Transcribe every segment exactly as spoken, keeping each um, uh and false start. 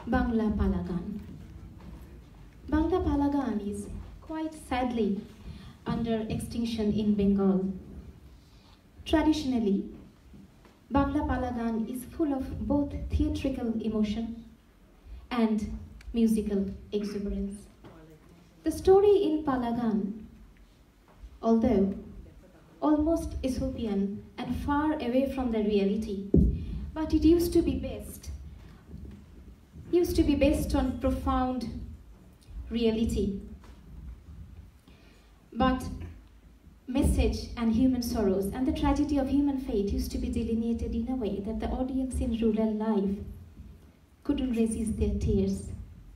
Bangla Pala Gan. Bangla Pala Gan is quite sadly under extinction in Bengal. Traditionally, Bangla Pala Gan is full of both theatrical emotion and musical exuberance. The story in Pala Gan, although almost Aesopian and far away from the reality, but it used to be based used to be based on profound reality. But message and human sorrows and the tragedy of human fate used to be delineated in a way that the audience in rural life couldn't resist their tears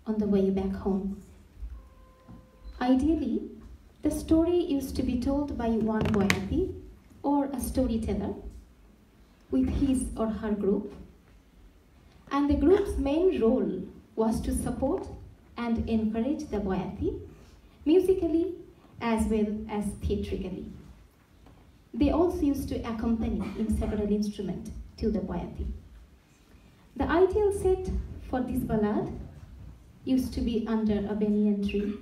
on the way back home. Ideally, the story used to be told by one boyati or a storyteller with his or her group, and the group's main role was to support and encourage the boyati musically as well as theatrically. They also used to accompany in several instruments to the boyati. The ideal set for this ballad used to be under a banyan tree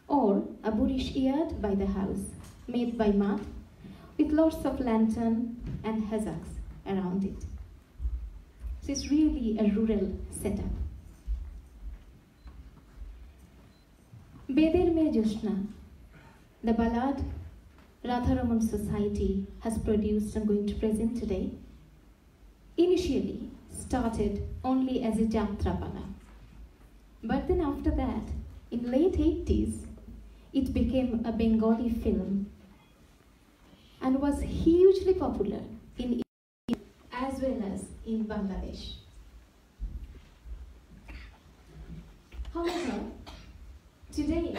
or a burish yard by the house, made by mud, with lots of lantern and hassocks around it. So it's really a rural setup. Beder Meye Jyotsna, the ballad Radharaman Society has produced and going to present today, initially started only as a jatra pala. But then after that, in late eighties, it became a Bengali film and was hugely popular in India as well as in Bangladesh. However, today,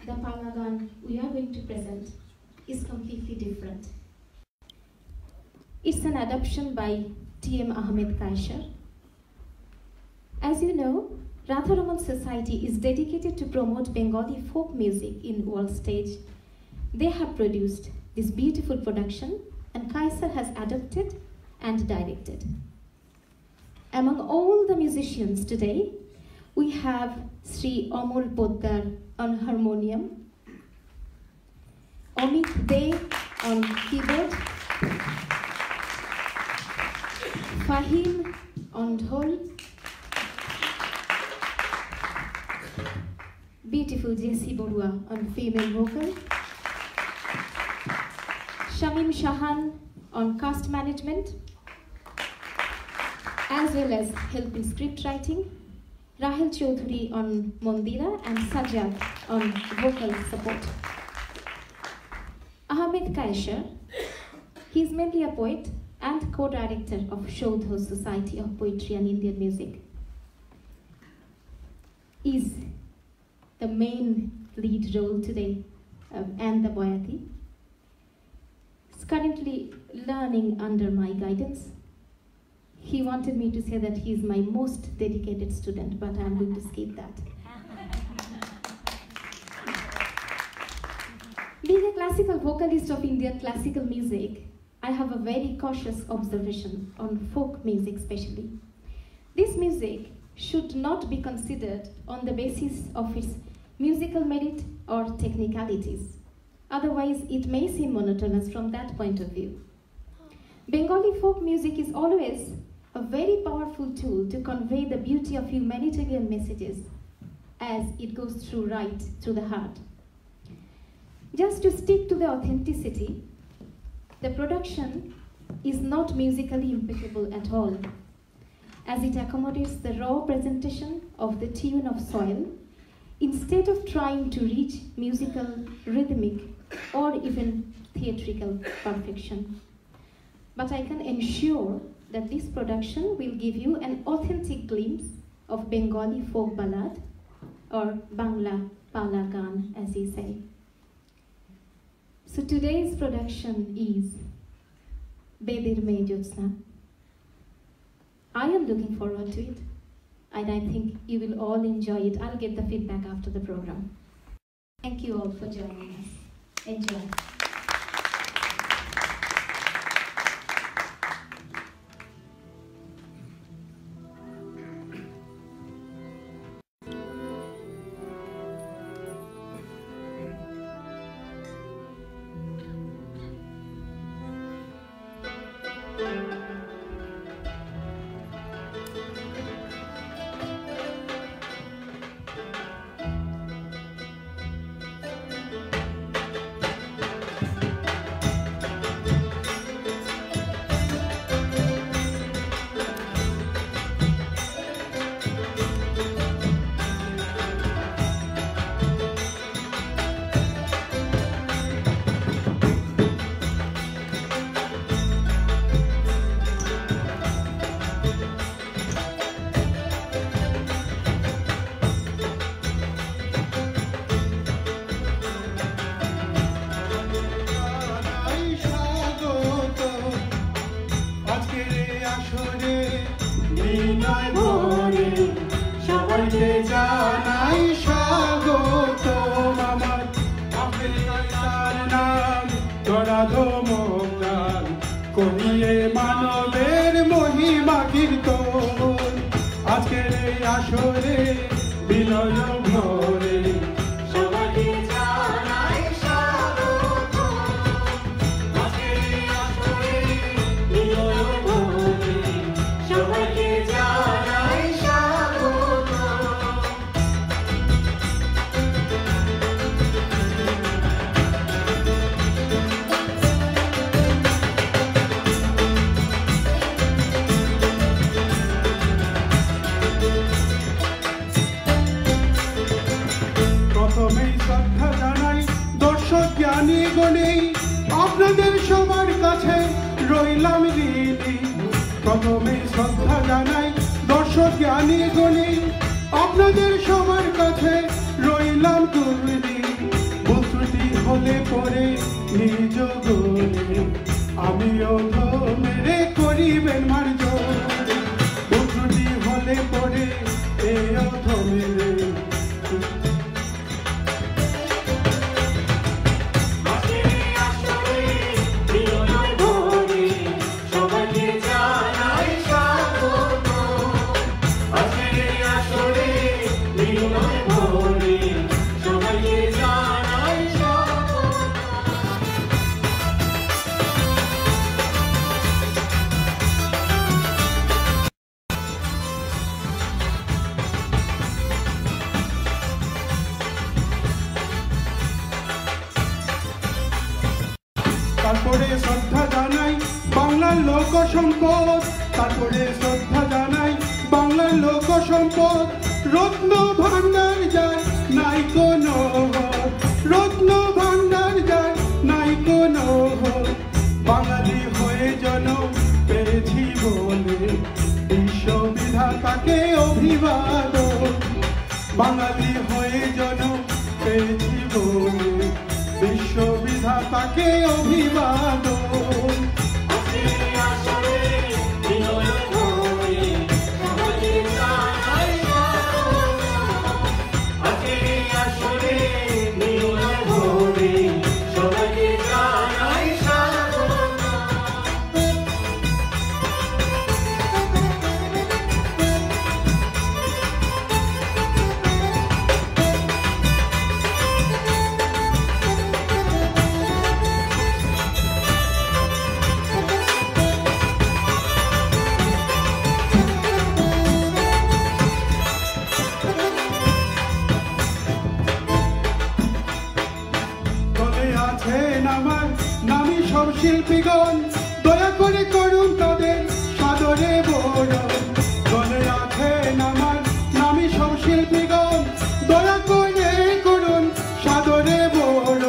the Pala Gan we are going to present is completely different. It's an adaptation by T M Ahmed Kayser. As you know, Radharaman Society is dedicated to promote Bengali folk music in world stage. They have produced this beautiful production, and Kayser has adapted and directed. Among all the musicians today, we have Sri Amol Poddar on harmonium, Amit Dey on keyboard, Fahim on dhol, beautiful Jessie Barua on female vocal, Shamim Shahan on cast management, as well as help in script writing, Rahel Choudhury on mondira, and Sajjad on vocal support. Ahmed Kayser, he is mainly a poet and co-director of Shoudho Society of Poetry and Indian Music, is the main lead role today, um, and the boyati. Is currently learning under my guidance. He wanted me to say that he is my most dedicated student, but I'm going to skip that. Being a classical vocalist of Indian classical music, I have a very cautious observation on folk music specially. This music should not be considered on the basis of its musical merit or technicalities. Otherwise, it may seem monotonous from that point of view. Bengali folk music is always a very powerful tool to convey the beauty of humanitarian messages as it goes through right through the heart. Just to stick to the authenticity, the production is not musically impeccable at all, as it accommodates the raw presentation of the tune of soil instead of trying to reach musical, rhythmic, or even theatrical perfection. But I can ensure that this production will give you an authentic glimpse of Bengali folk ballad, or Bangla Pala Gan, as we say. So today's production is Beder Meye Jyotsna. I am looking forward to it, and I think you will all enjoy it. I'll get the feedback after the program. Thank you all for joining us. Enjoy. জানাই স্বাগত আমার। আফ্রিকার নাম ধরা ধমক গান, করিয়ে মানবের মহিমা কীর্তন। আজকের এই আসরে বিনয় ভরে সবাইকে জানাই স্বাগত। আজকের এই আসরে বিনয় ভরে সবাইকে জানাই স্বাগত। প্রথমেই শ্রদ্ধা জানাই দর্শক জ্ঞানী গণে, আপনাদের সবার কাছে রইলাম ঋণী। প্রথমেই শ্রদ্ধা জানাই দর্শক জ্ঞানী গণে, আপনাদের সবার কাছে রইলাম ঋণী। ভুল ত্রুটি হলে পরে নিজ গুণে, আমি অধমেরে করিবেন মার্জনা। ভুল ত্রুটি হলে পরে এই অধমেরে তারপরে শ্রদ্ধা জানাই বাংলার লোক সম্পদ, তারপরে শ্রদ্ধা জানাই বাংলার লোক সম্পদ। রত্ন ভাণ্ডার যার নাই কোনো হদ, রত্ন ভাণ্ডার যার নাই কোনো হদ। বাঙালি হয়ে জনম পেয়েছি বলে বিশ্ববিধাতাকে অভিবাদন। বাঙালি হয়ে জনম পেয়েছি বলে বিশ্ববিধাতাকে অভিবাদন। দলে আছেন আমার নামী সব শিল্পীগণ, দয়া করে করুন তাদের সাদরে বরণ। দলে আছেন আমার নামী সব শিল্পীগণ, দয়া করে করুন সাদরে বরণ।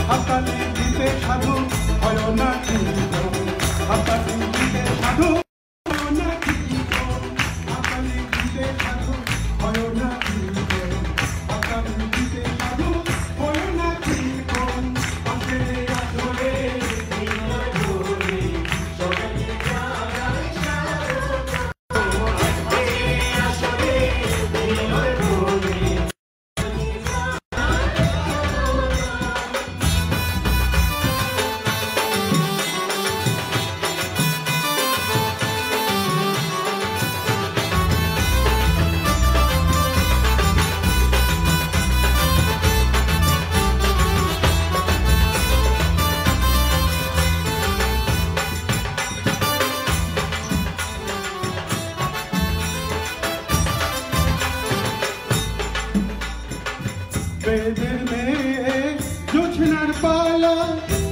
হাততালি দিতে সাধু হয় না কৃপণ, হাততালি দিতে সাধু বেদের মেয়ে জোছনার পালা,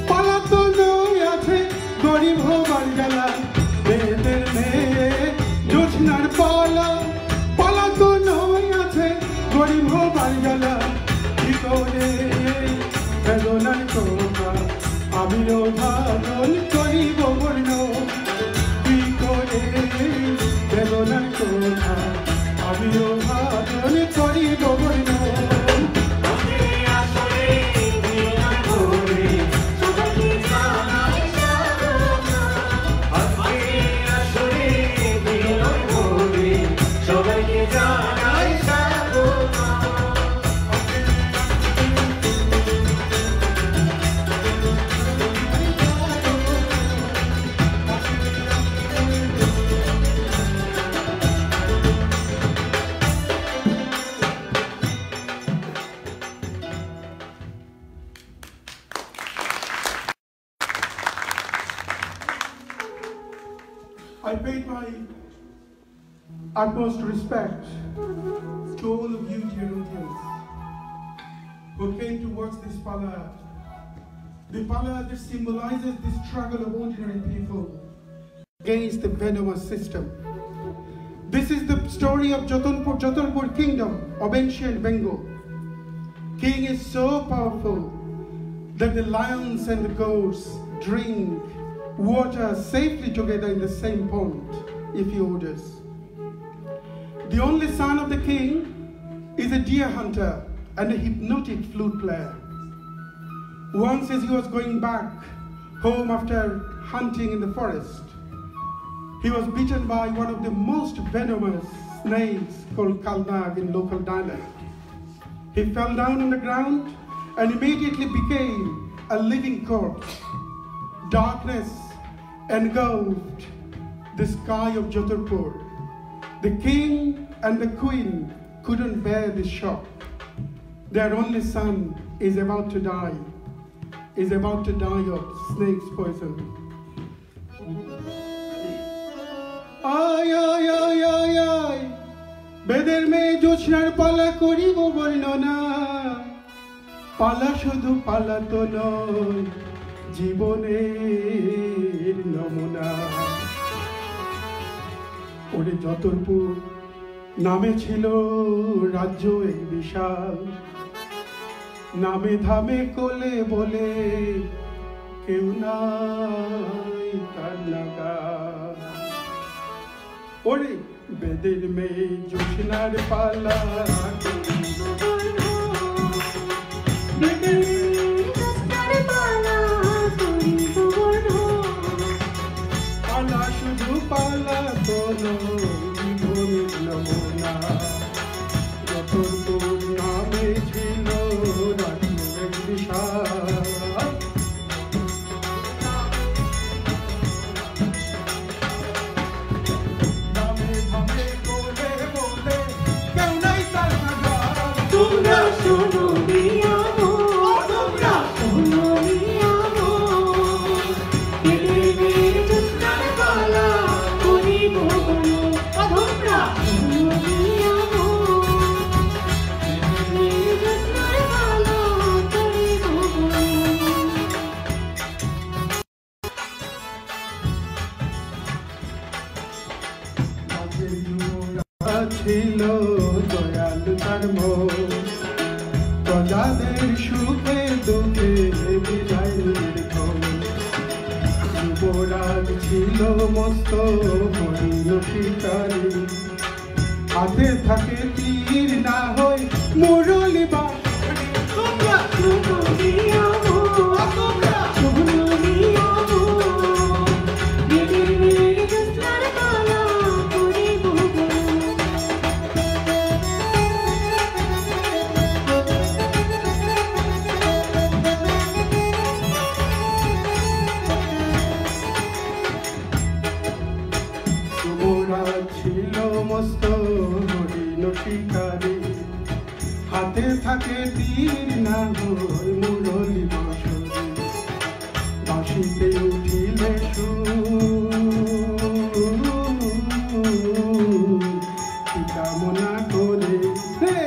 পালা তো নয় আছে গরিব হবার জ্বালা। বেদের মেয়ে জোছনার পালা, পালা তো নয় আছে গরিব হবার জ্বালা। কি করে বেদনার কথা আমি অভাজন করিব বর্ণন? কি করে বেদনার কথা আমি অভাজন করিব বর্ণন? I paid my utmost respect to all of you, dear audience, who came to watch this pala. The pala that symbolizes the struggle of ordinary people against the venomous system. This is the story of Jotonpur, Jotonpur Kingdom of ancient Bengal. King is so powerful that the lions and the goats drink water safely together in the same pond if he orders. The only son of the king is a deer hunter and a hypnotic flute player. Once, as he was going back home after hunting in the forest, he was bitten by one of the most venomous snakes called kalnag in local dialect. He fell down on the ground and immediately became a living corpse. Darkness engulfed the sky of Jotorpur. The king and the queen couldn't bear this shock. Their only son is about to die, is about to die of snake's poison. আয়, আয়, আয়, আয়, আয়, বেদের মেয়ে জোছনার পালা করিব বর্ণনা। পালা শুধু পালা তো নয়, জীবনের নমুনা। ওরে যতরপুর নামে ছিল রাজ্য এক বিশাল, নামে ধামে কলে বলে কেউ নাই তার নাগাল। ওরে বেদের মেয়ে জোছনার পালা, বেদের মেয়ে জোছনার পালা, পালা শুধু পালা তো নয়, জীবনের নমুনা। যতরপুর নামে ছিল রাজ্য এক বিশাল। তোমরা শোনো মিয়া গো, তোমরা শোনো মিয়া গো, বেদের মেয়ে জোছনার পালা করিব বলো। তোমরা শোনো মিয়া গো, বেদের মেয়ে জোছনার পালা করিব বলো। ছিল দয়ালু তার মন, প্রজাদের সুখে দুঃখে বিদায় নির্ভর। যুবরাজ ছিল মস্ত হরিণ শিকারী, হাতে থাকে তীর না হয় মুরলী বাঁশি। তোমরা শুনো মিয়া গো, তোমরা শুনো মিয়া গো, বেদের মেয়ে জোছনার পালা করিব বলো। যুবরাজ ছিল মস্ত হরিণ শিকারী, হাতে থাকে তীর না হয় মুরলী বাঁশি। বাঁশিতে উঠিলে সুর, কি কামনা করে হে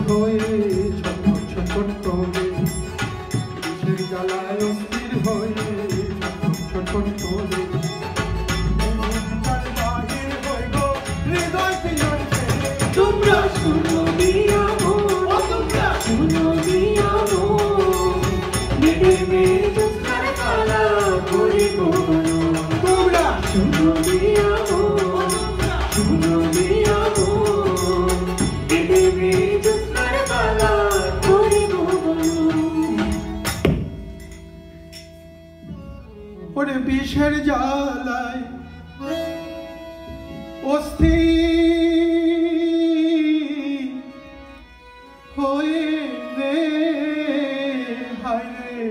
হয়ে ছটফট ছটফট করে, বিষের জ্বালায় অস্থির হয়ে ছটফট ছটফট করে। তোমরা শুনো দিয়া মন, ও তোমরা শুনো দিয়া মন, মেঘে মেঘে জ্যোৎস্নার খেলা করি গো। তোমরা শুনো দিয়া মন, শুনো দিয়া মন, মেঘে মেঘে জ্যোৎস্নার খেলা করি গো। ওরে বিষের জ্বালায় অস্থির হয়ে রে, হায় রে,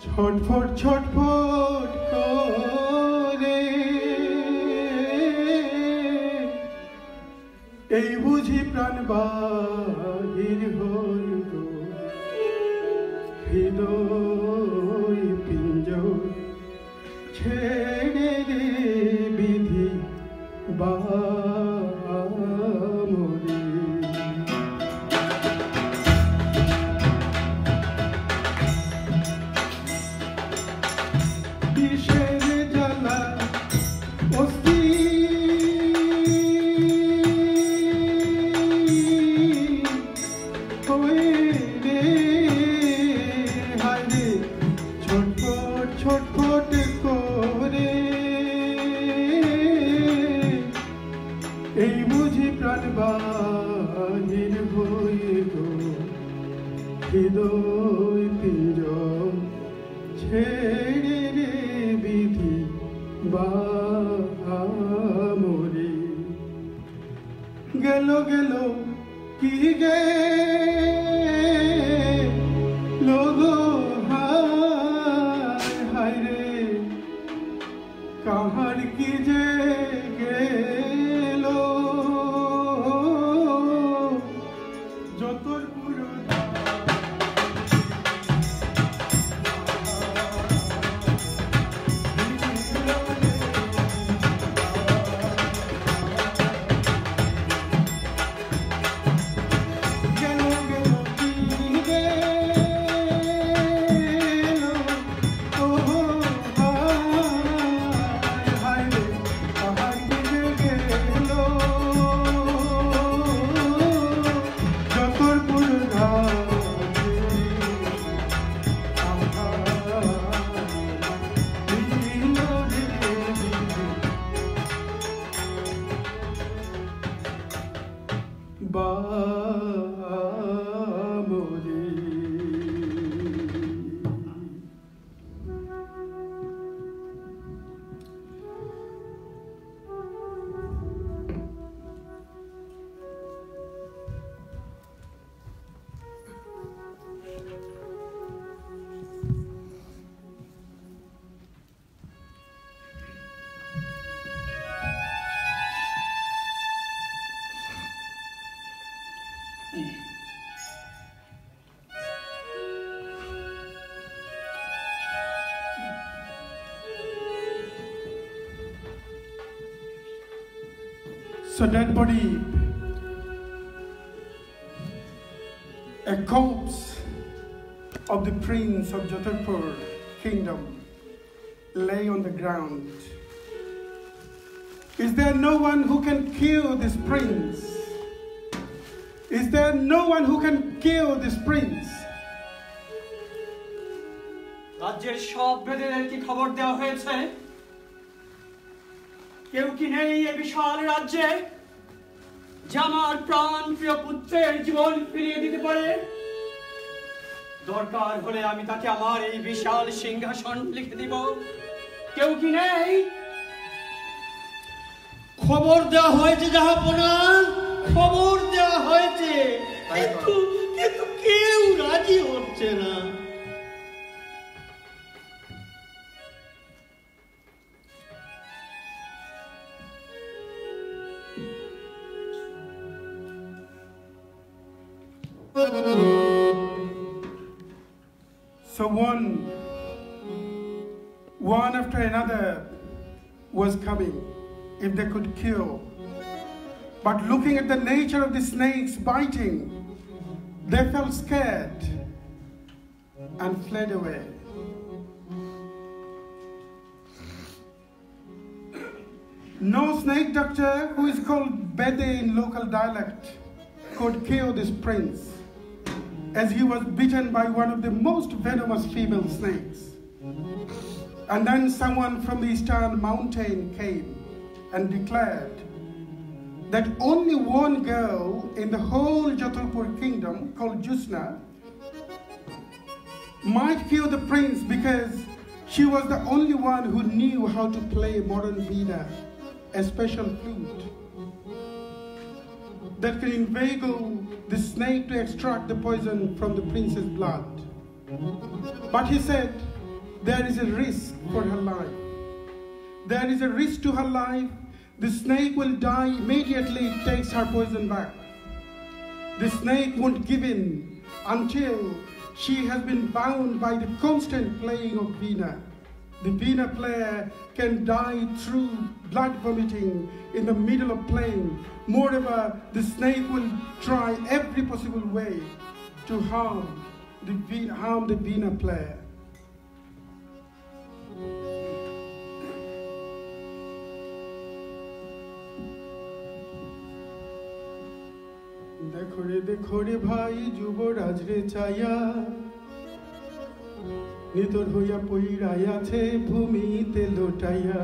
ছটফট ছটফট করে। এই বুঝি প্রাণ বাহির হইল হৃদয় পিঞ্জর ছেড়ে রে বিধি বামরে। বিষের জ্বালা অস্থির হয়ে রে, হায় রে, ছটফট ছটফট করে। এই বুঝি প্রাণ বাহির হইল হৃদয় পিঞ্জর ছেড়ে রে বিধি বামরে। গেল গেল কি গেল গো হায় হায় রে, কাহার কি যে গেল। যতর পুরো So dead body, a corpse of the prince of Jotorpur kingdom lay on the ground. Is there no one who can kill this prince? Is there no one who can kill this prince? রাজ্যের সব বেদেদের কি খবর দেওয়া হয়েছে? কেউ কি নেই এ বিশাল রাজ্যে যে আমার প্রাণ প্রিয় পুত্রের জীবন ফিরিয়ে দিতে পারে? দরকার হলে আমি তাকে আমার এই বিশাল সিংহাসন লিখে দিব। কেউ কি নেই? খবর দেওয়া হয়েছে জাহাপনা, খবর দেওয়া হয়েছে, কিন্তু কিন্তু কেউ রাজি হচ্ছে না। So one, one after another was coming. If they could kill But looking at the nature of the snakes biting, they felt scared and fled away. No snake doctor, who is called Bede in local dialect, could cure this prince, as he was bitten by one of the most venomous female snakes. And then someone from the eastern mountain came and declared that only one girl in the whole Jaturpur kingdom, called Jusna, might cure the prince, because she was the only one who knew how to play modern veena, a special flute that can inveigle the snake to extract the poison from the prince's blood. But he said, there is a risk for her life. There is a risk to her life. The snake will die immediately it takes her poison back. The snake won't give in until she has been bound by the constant playing of veena. The veena player can die through blood vomiting in the middle of playing. Moreover, the snake will try every possible way to harm the veena, harm the veena player. দেখো রে, দেখো রে ভাই, যুবরাজ রে চাইয়া, নিথর হইয়া পইড়াই আছে ভূমিতে লোটাইয়া।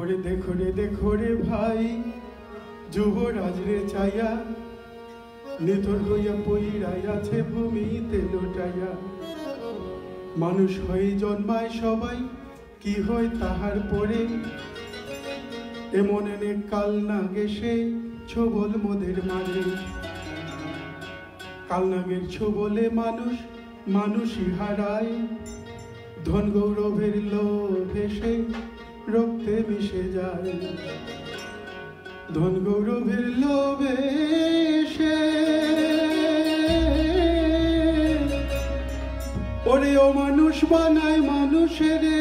ওরে দেখো রে, দেখো রে ভাই, যুবরাজ রে চাইয়া, নিথর হইয়া পইড়াই আছে ভূমিতে লোটাইয়া। মানুষ হয়ে জন্মায় সবাই, কি হয় তাহার পরে? এমন এনে কাল নাগে সে ছবল মোদের মাঝে। কাল নাগের ছবলে মানুষ মানুষই হারায়, ধন গৌরবের লোভে সে রক্তে মিশে যায়। ধন গৌরবের লোভে সে ওরে অমানুষ বানায় মানুষেরে।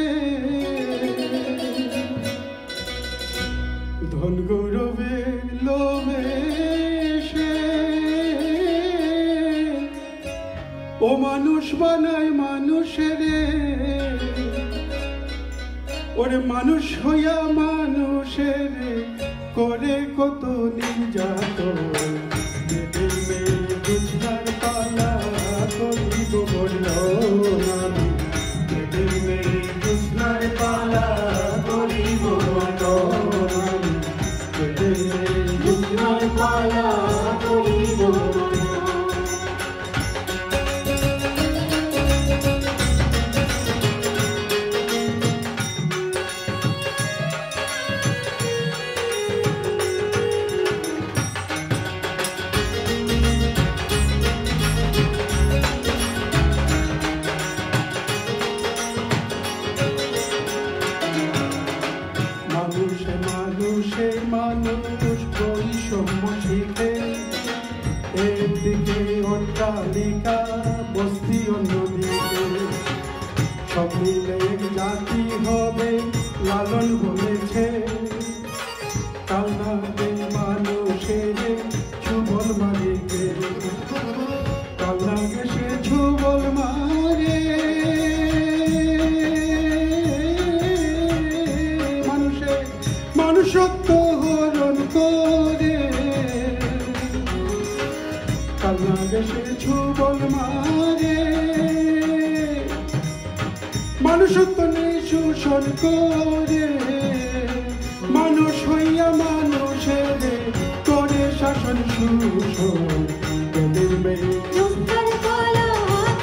ধন গৌরবের লোভে সে অমানুষ বানায় মানুষেরে। ওরে মানুষ হইয়া মানুষেরে করে কত নির্যাতন। বেদের মেয়ে জোছনার পালা করিব বর্ণনা। বেদের মেয়ে জোছনার পালা করিব বর্ণনা। বেদের মেয়ে জোছনার পালা করিব বর্ণনা। মানুষে মানুষে মানুষ বৈষম্য শিখে, একদিকে অট্টালিকা, বস্তি অন্যদিকে। সব মিলে এক জাতি হবে লালন বলেছে। কাল নাগে মানুষেরে ছুবল মারে কে? কাল নাগে সে ছুবল মারে? মানুষে মানুষত্ব হরণ করে। কাল নাগে সে ছুবল মারে? মানুষত্ব নেই শোষণ করে, মানুষ হইয়া মানুষেরে করে শাসন শোষণ। বেদের মেয়ে জোছনার পালা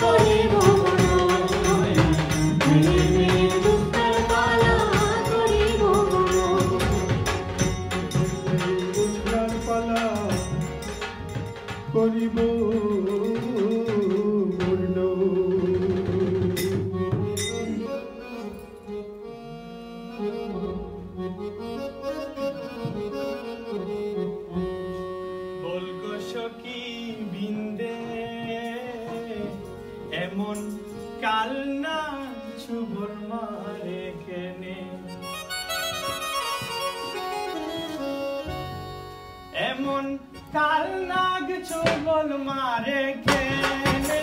করিব বর্ণনা। বেদের মেয়ে জোছনার পালা করিব বর্ণনা। বেদের মেয়ে জোছনার পালা করিব বর্ণনা। বলক সখী বৃন্দে, এমন কাল না ছুবল মারে কেনে? নাগ ছবল মারে কেনে।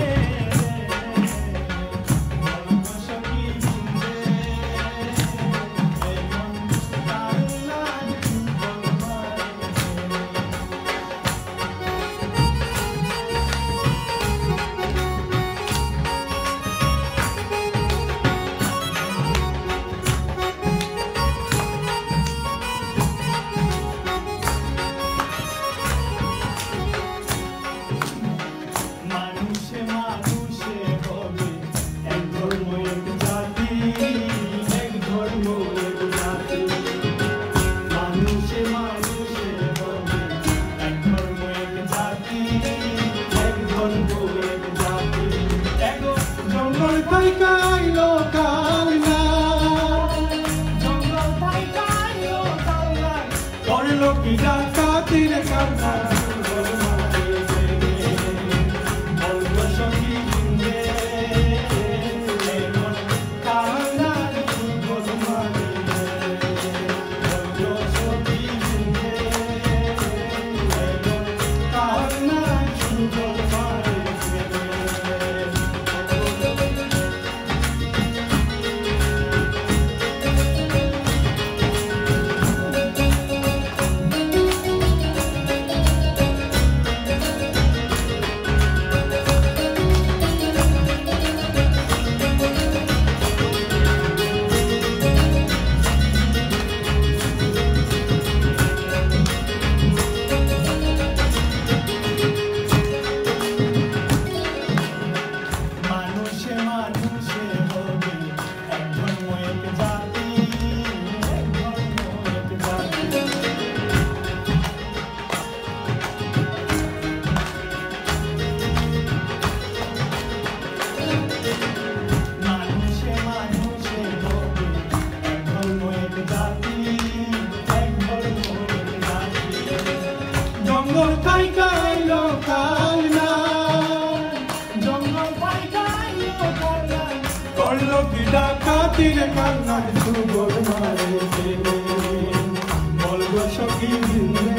মানুষে মানুষে হবে এক ধর্ম এক জাতি, এক ধর্ম এক জাতি। মানুষে মানুষে হবে এক ধর্ম এক জাতি, এক ধর্ম এক জাতি। এগো জঙ্গল থাইকা আইলো কালনা, জঙ্গল থাইকা আইলো কালনা। করলো কি ডাকাতির কান্না, বলবো সখী বৃন্দে, এমন কান্না, বলবো মারে। মানুষে মানুষে হবে এক ধর্ম এক জাতি, এক ধর্ম এক জাতি। মানুষে মানুষে হবে এক ধর্ম এক জাতি, এক ধর্ম এক জাতি। জঙ্গল থাইকা আইলো কালনা, জঙ্গল থাইকা আইলো কালনা। করলো কি ডাকাতির কান্না, ছবল মারে কেনে। বলবো সখী বৃন্দে,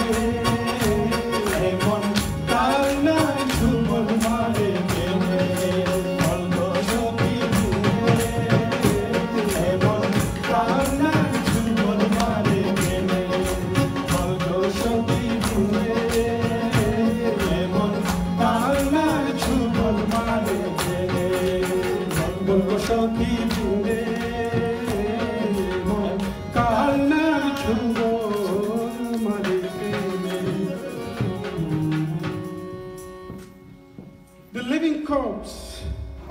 এমন কান্না, ছবল মারে কেনে। বলবো সখী বৃন্দে, এমন কান্না, ছবল মারে কেনে। বলবো সখী বৃন্দে, এমন কান্না, ছবল মারে কেনে। বলবো সখী বৃন্দে, এমন কান্না, ছবল মারে কেনে। The living corpse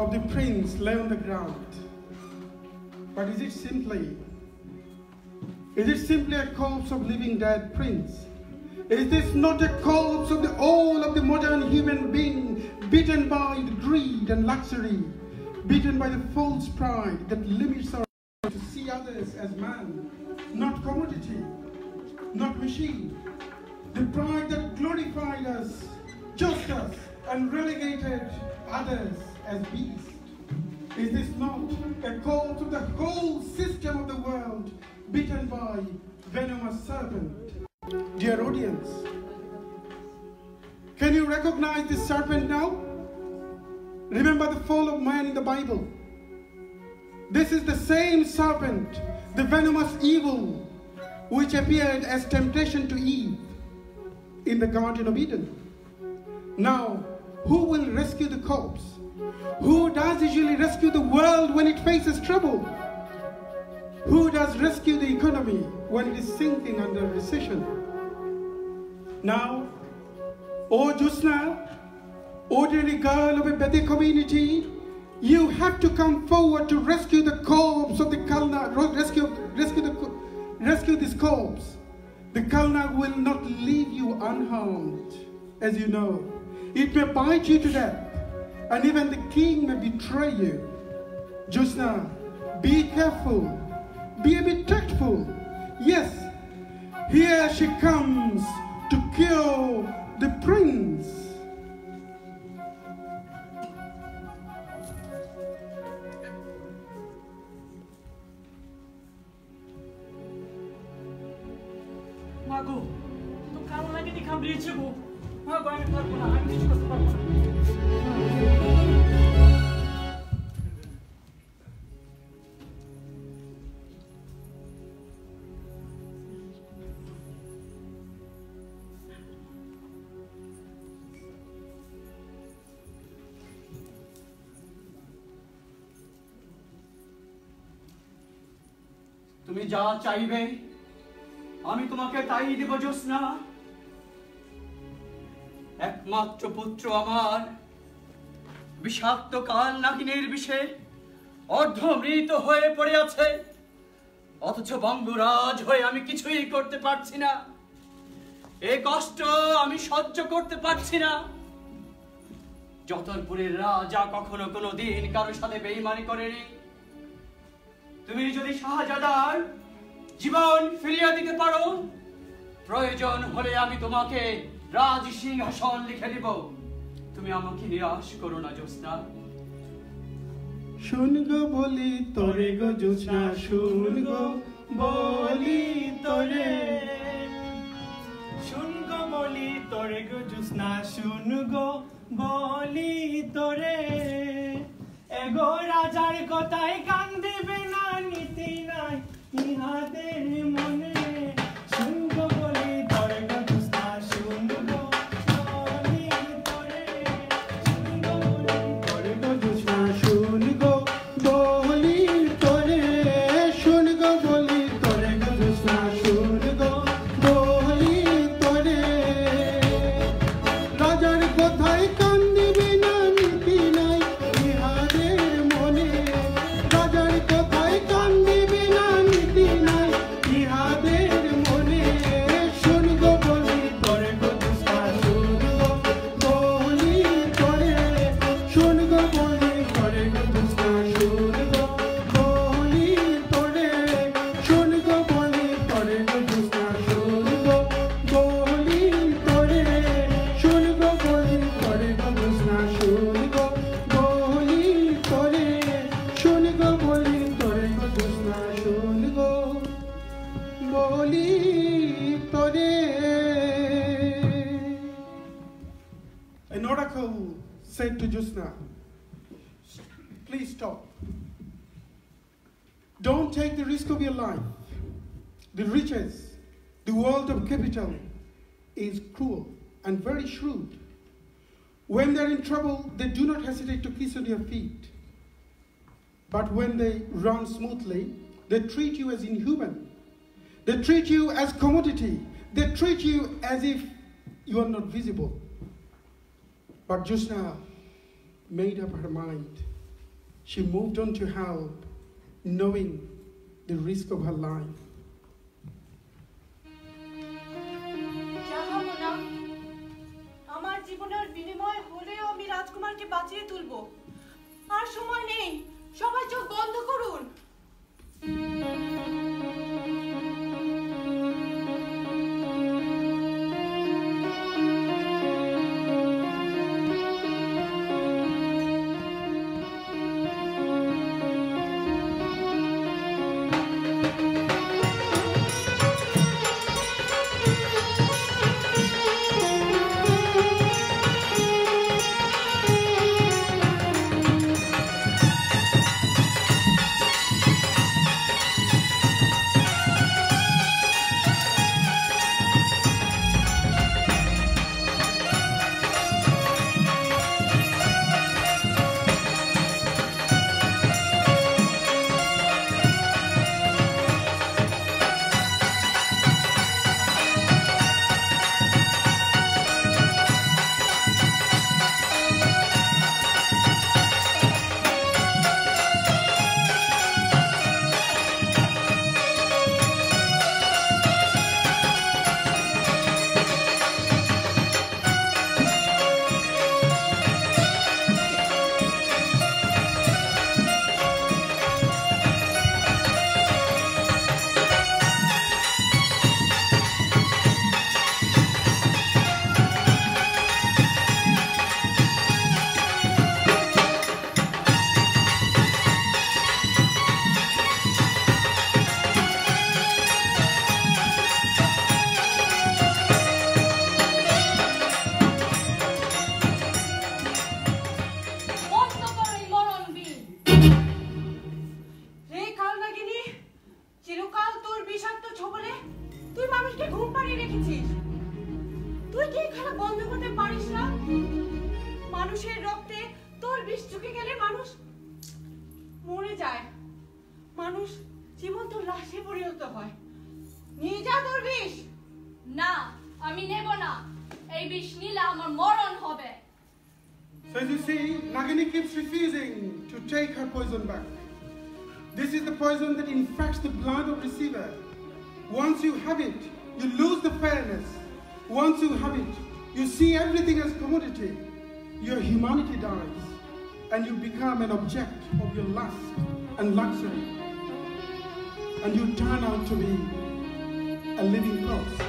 of the prince lay on the ground. But is it simply, is it simply a corpse of living dead prince? Is this not a corpse of the all of the modern human being, beaten by the greed and luxury, beaten by the false pride that limits our to see others as man, not commodity, not machine. The pride that glorified us, judged us, and relegated others as beasts. Is this not a call to the whole system of the world beaten by venomous serpent? Dear audience, can you recognize this serpent now? Remember the fall of man in the Bible. This is the same serpent, the venomous evil, which appeared as temptation to Eve in the Garden of Eden. Now, who will rescue the corpse? Who does usually rescue the world when it faces trouble? Who does rescue the economy when it is sinking under recession? Now, oh Jyotsna, ordinary girl of a Bedi community, you have to come forward to rescue the corpse of the Kalna, ro-, rescue, rescue the co-, rescue this corpse. The Kalna will not leave you unharmed, as you know. It may bite you to death, and even the king may betray you. Jyotsna, be careful, be a bit tactful. Yes, here she comes to kill the prince. মাগো, তো কাল নাকি দেখা বেরিয়েছে গো। মা, আমি পারবো না, আমি কিছু করতে পারবো না। তুমি যা চাইবে, আমি তোমাকে তাই দিব, জ্যোৎস্না। একমাত্র পুত্র আমার বিষাক্ত কাল নাগিনীর বিষে অর্ধমৃত হয়ে পড়ে আছে, অথচ বঙ্গরাজ হয়ে আমি কিছুই করতে পারছি না। এ কষ্ট আমি সহ্য করতে পারছি না। যতনপুরের রাজা কখনো কোনো দিন কারোর সাথে বেইমানি করেনি। তুমি যদি শাহজাদার জীবন ফিরিয়ে দিতে পারো, প্রয়োজন হলে আমি তোমাকে রাজ সিংহাসন লিখে দিব। তুমি আমাকে নিরাশ করো না, জ্যোৎস্না। শুন গো বলি তোরে গো জ্যোৎস্না, শুন গো বলি তোরে। শুন গো বলি তোরে গো জ্যোৎস্না, শুন গো বলি তোরে। এগো রাজার কথায় কান দিবে না, নীতি নাই ইহাদের মনে। শুন গো বলি তোরে গো জ্যোৎস্না, শুন গো বলি তোরে। শুন গো বলি তোরে গো জ্যোৎস্না, শুন গো বলি তোরে। শুন গো বলি তোরে গো জ্যোৎস্না, শুন গো বলি তোরে। রাজার কথায় কান দিবে না, নীতি নাই ইহাদের মনে। রাজার কথায় কান দিবে না, নীতি নাই ইহাদের মনে। শুন গো বলি তোরে গো জ্যোৎস্না, শুন গো বলি তোরে। শুন গো বলি তোরে গো জ্যোৎস্না, শুন গো বলি তোরে। শুন গো বলি তোরে গো জ্যোৎস্না, শুন গো বলি তোরে। শুন গো বলি তোরে গো জ্যোৎস্না, শুন গো বলি তোরে। শুন গো বলি তোরে গো জ্যোৎস্না, শুন গো বলি তোরে। An oracle said to Jyotsna, "Please stop. Don't take the risk of your life. The riches, the world of capital is cruel and very shrewd. When they're in trouble, they do not hesitate to kiss on your feet. But when they run smoothly, they treat you as inhuman. They treat you as commodity. They treat you as if you are not visible." But Jyotsna made up her mind. She moved on to help, knowing the risk of her life. যাহা মোনা, আমার জীবনের বিনিময় হলেও আমি রাজকুমারকে বাঁচিয়ে তুলবো। আর সময় নেই, সবাই চোখ বন্ধ করুন। মানুষের রক্তে তোর বিষ চুকে গেলে মানুষ মরে যায়, মানুষ জীবন্ত লাশে পরিণত হয়। নিয়ে যা তোর বিষ। না, আমি নেব না। এই বিষ নিলে আমার মরণ হবে। So as you see, Nagini keeps refusing to take her poison back. This is the poison that infects the blood of receiver. Once you have it, you lose the fairness. Once you have it, you see everything as commodity. Your humanity dies, and you become an object of your lust and luxury. And you turn out to be a living corpse.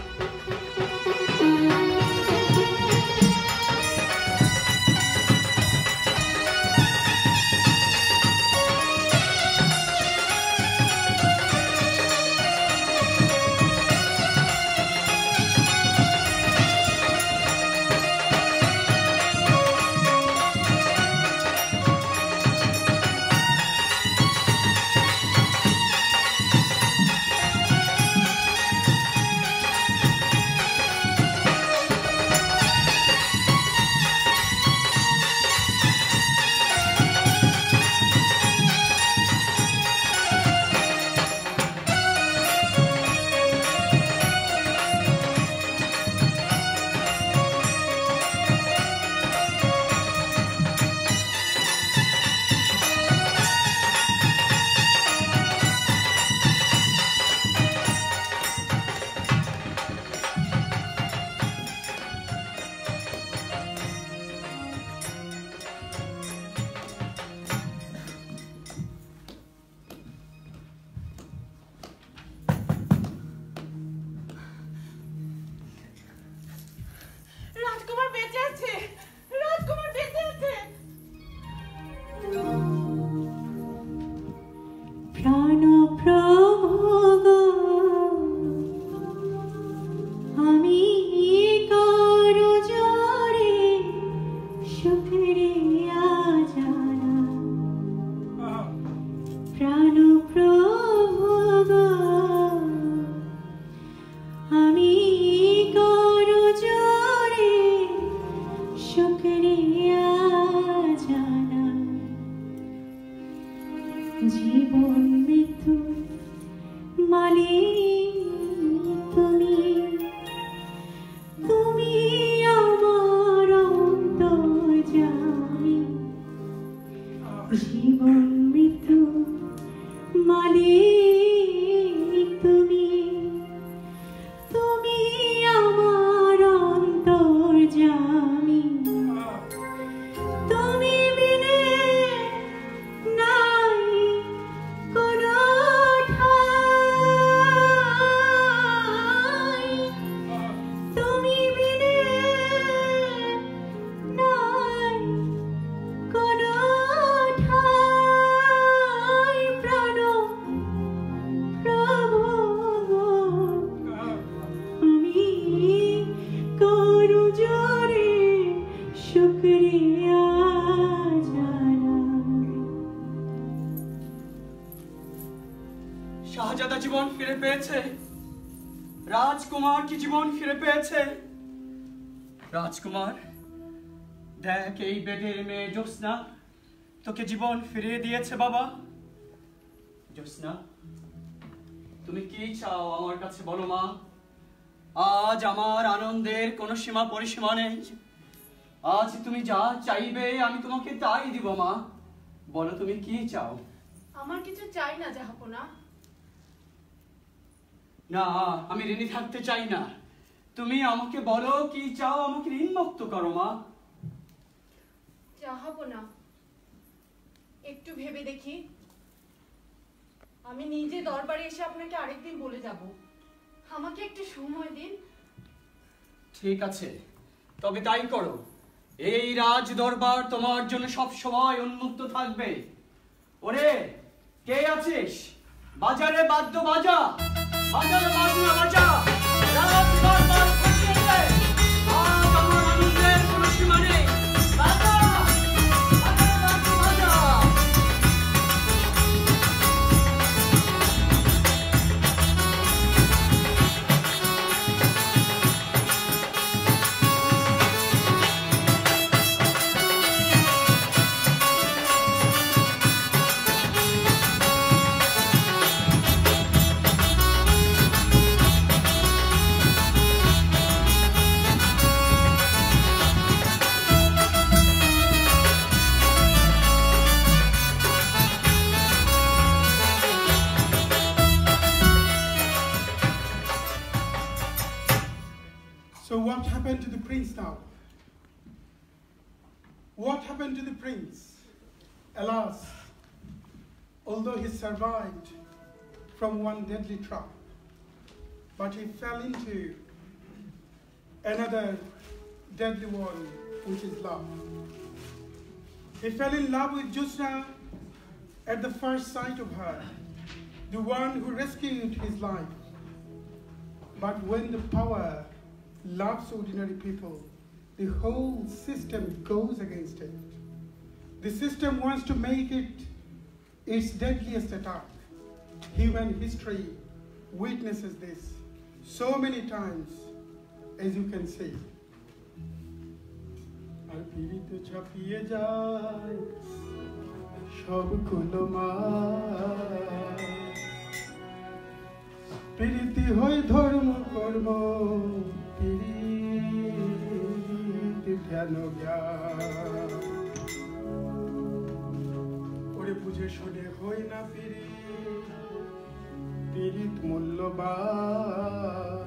রাজকুমার বেঁচে আছে। রাজকুমার বেঁচে আছে। প্রাণ প্রভু গো, আমি করজোড়ে শুকরিয়া জানাই। প্রাণ প্রভু গো, আমি করজোড়ে শুকরিয়া জানাই। জীবন মৃত্যু মালিক তুমি, তুমি আমার অন্তর্যামী। জীবন মৃত্যু মালিক তুমি, তুমি আমার অন্তর্যামী। তুমি বিনে নাই কোনো ঠাই, তুমি বিনে নাই কোনো ঠাই। প্রাণ প্রভু গো, আমি করজোড়ে শুকরিয়া জানাই। শাহজাদা জীবন ফিরে পেয়েছে, রাজকুমার কি জীবন ফিরে পেয়েছে। রাজকুমার, দেখ, এই বেদের মেয়ে জ্যোৎস্না তোকে জীবন ফিরিয়ে দিয়েছে বাবা। জ্যোৎস্না, তুমি কি চাও আমার কাছে বলো মা। আজ আমার আনন্দের কোনো সীমা পরিসীমা নেই। আজ তুমি যা চাইবে আমি তোমাকে তাই দিব মা। বলো তুমি কি চাও। আমার কিছু চাই না জাহাপনা। না, আমি ঋণী থাকতে চাই না। তুমি আমাকে বলো কি চাও, আমাকে ঋণমুক্ত করো মা। জাহাপনা, একটু ভেবে দেখি। আমি নিজে দরবারে এসে আপনাকে আরেকদিন বলে যাব। আমাকে একটু সময় দিন। ঠিক আছে, তবে তাই করো। এই রাজ দরবার তোমার জন্য সব সময় উন্মুক্ত থাকবে। ওরে, কে আছিস? বাজারে বাদ্য বাজা, বাজারে বাজনা বাজা। রাত বারবার ঘুরতে দে। আজ আমার আনন্দের কোনো সীমা নেই। বাজা, বাজারে বাদ্য বাজা। Prince now. What happened to the prince? Alas, although he survived from one deadly trap, but he fell into another deadly one, which is love. He fell in love with Jyotsna at the first sight of her, the one who rescued his life. But when the power loves ordinary people, the whole system goes against it. The system wants to make it its deadliest attack. Human history witnesses this so many times, as you can see. আর পিরিতে ছাপিয়ে যায় সব কুলমা। পিরিতি হয় ধর্ম কর্ম, পিরিতি ধ্যান জ্ঞান। ওরে বুঝে শুনে হয় না পিরিত, পিরিত মূল্যবান।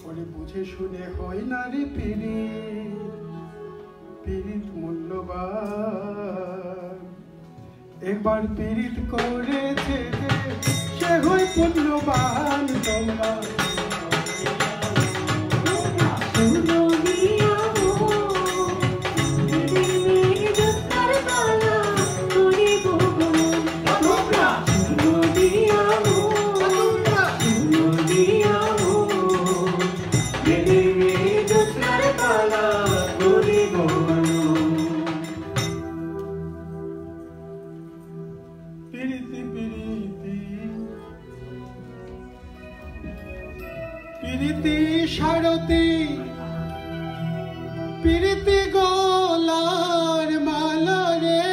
ওরে বুঝে শুনে হয় না রে পিরিত, পিরিত মূল্যবান। একবার পিরিত করেছে যে, সে হয় পুণ্যবান। তোমরা পিরিতি, পিরিতি, পিরিতি সারতি, পিরিতি গলার মালা রে।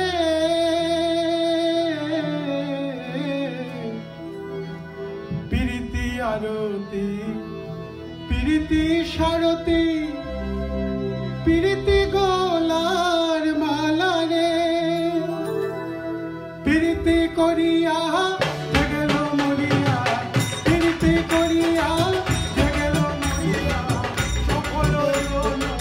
পিরিতি আরতি, পিরিতি সারতি, পিরিতি গলার মালা রে। পিরিতি করিয়া যে গেল মরিয়া, পিরিতি করিয়া যে গেল মরিয়া, সফল হলো না।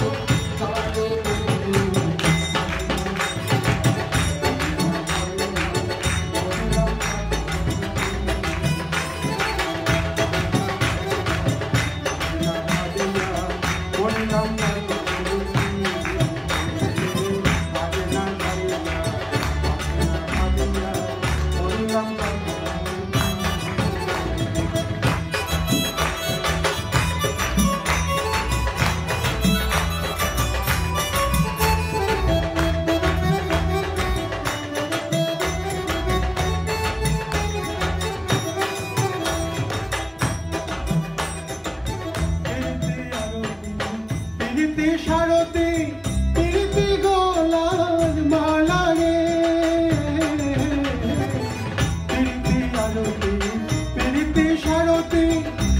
পিরিতি সারতি, পিরিতি গলার মালা রে। পিরিতি আরতি, পিরিতি সারতি,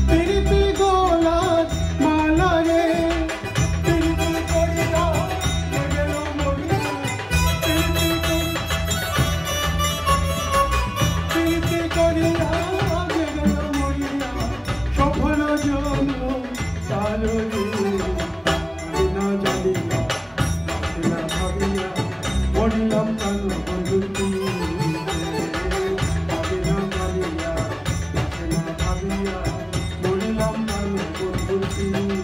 পিরিতি গলার মালা রে। পিরিতি করিয়া যে গেল মরিয়া, পিরিতি করি-, পিরিতি করিয়া যে গেল মরিয়া, সফল জনম তার রে। না জানিয়া, না ভাবিয়া, মরিলাম কার বন্ধুর পিড়িতে। আগে না জানিয়া, না ভাবিয়া, মরিলাম কার বন্ধুর পিড়িতে।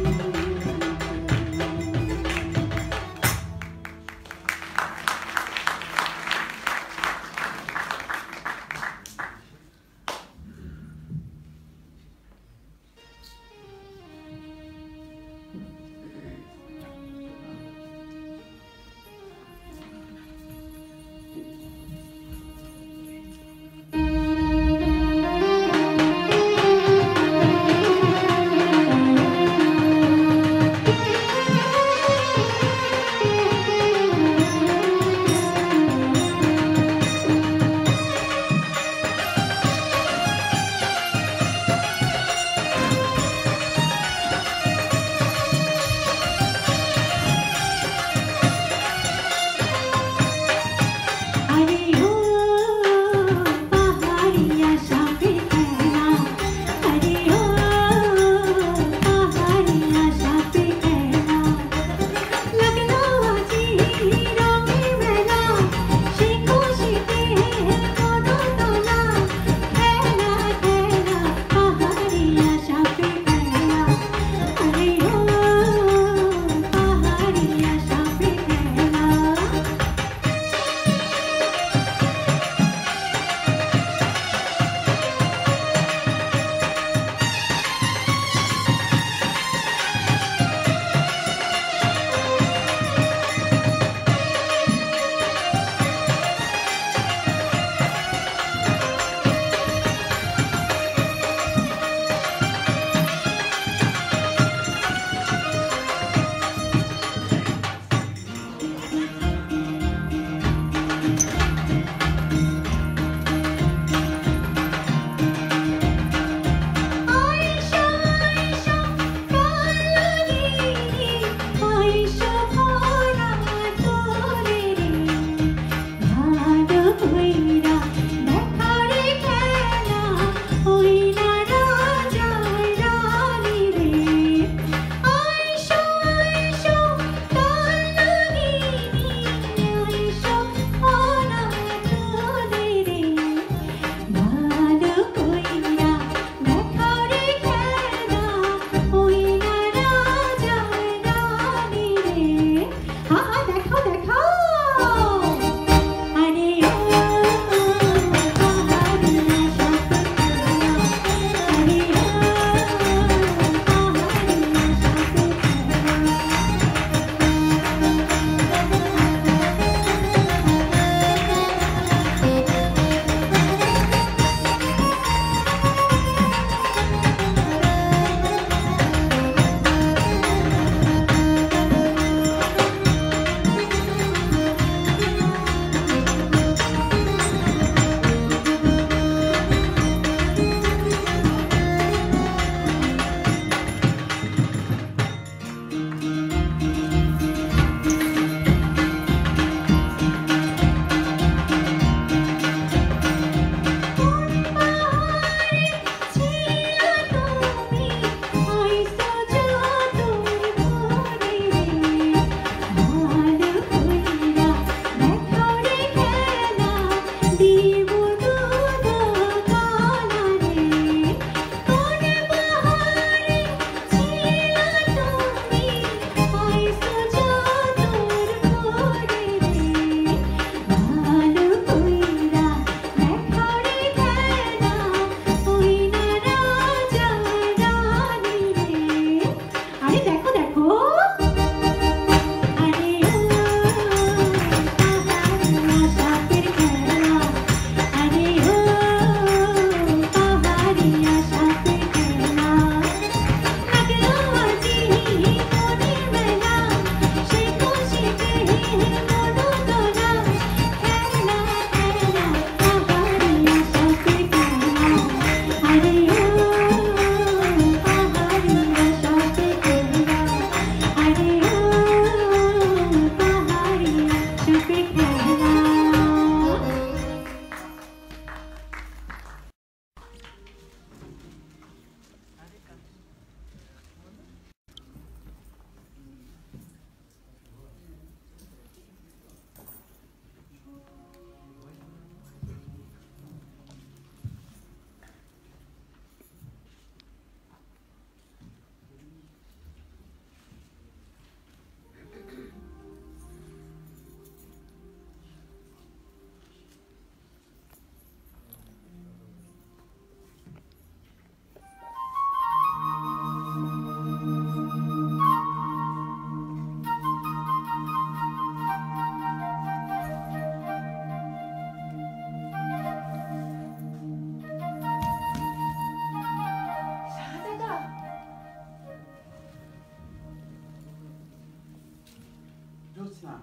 না,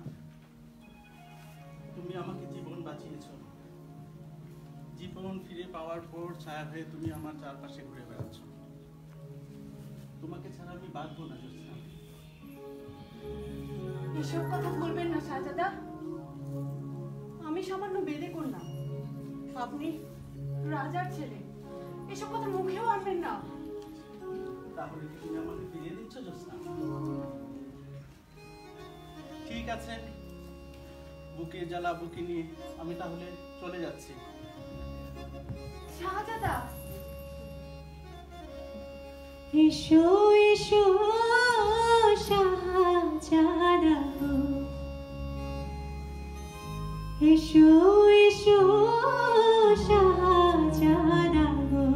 তুমি আমাকে জীবন বাঁচিয়েছো। জীবন ফিরে পাওয়ার পর ছায়া হয়ে তুমি আমার চারপাশে ঘুরে বেড়াচ্ছ। তোমাকে ছাড়া আমি বাঁচবো না, জ্যোৎস্না। এসব কথা বলবেন না, শাহজাদা। আমি সামান্য বেদে কন্যা, আপনি রাজার ছেলে। এসব কথা মুখেও আনবেন না। তাহলে কি তুমি আমাকে ফিরিয়ে দিচ্ছ, জ্যোৎস্না? ঠিক আছে, বুকে জ্বালা বুকে নিয়ে আমি তাহলে চলে যাচ্ছি। শাহজাদা। এসো, এসো, শাহজাদা গো। এসো, এসো, শাহজাদা গো।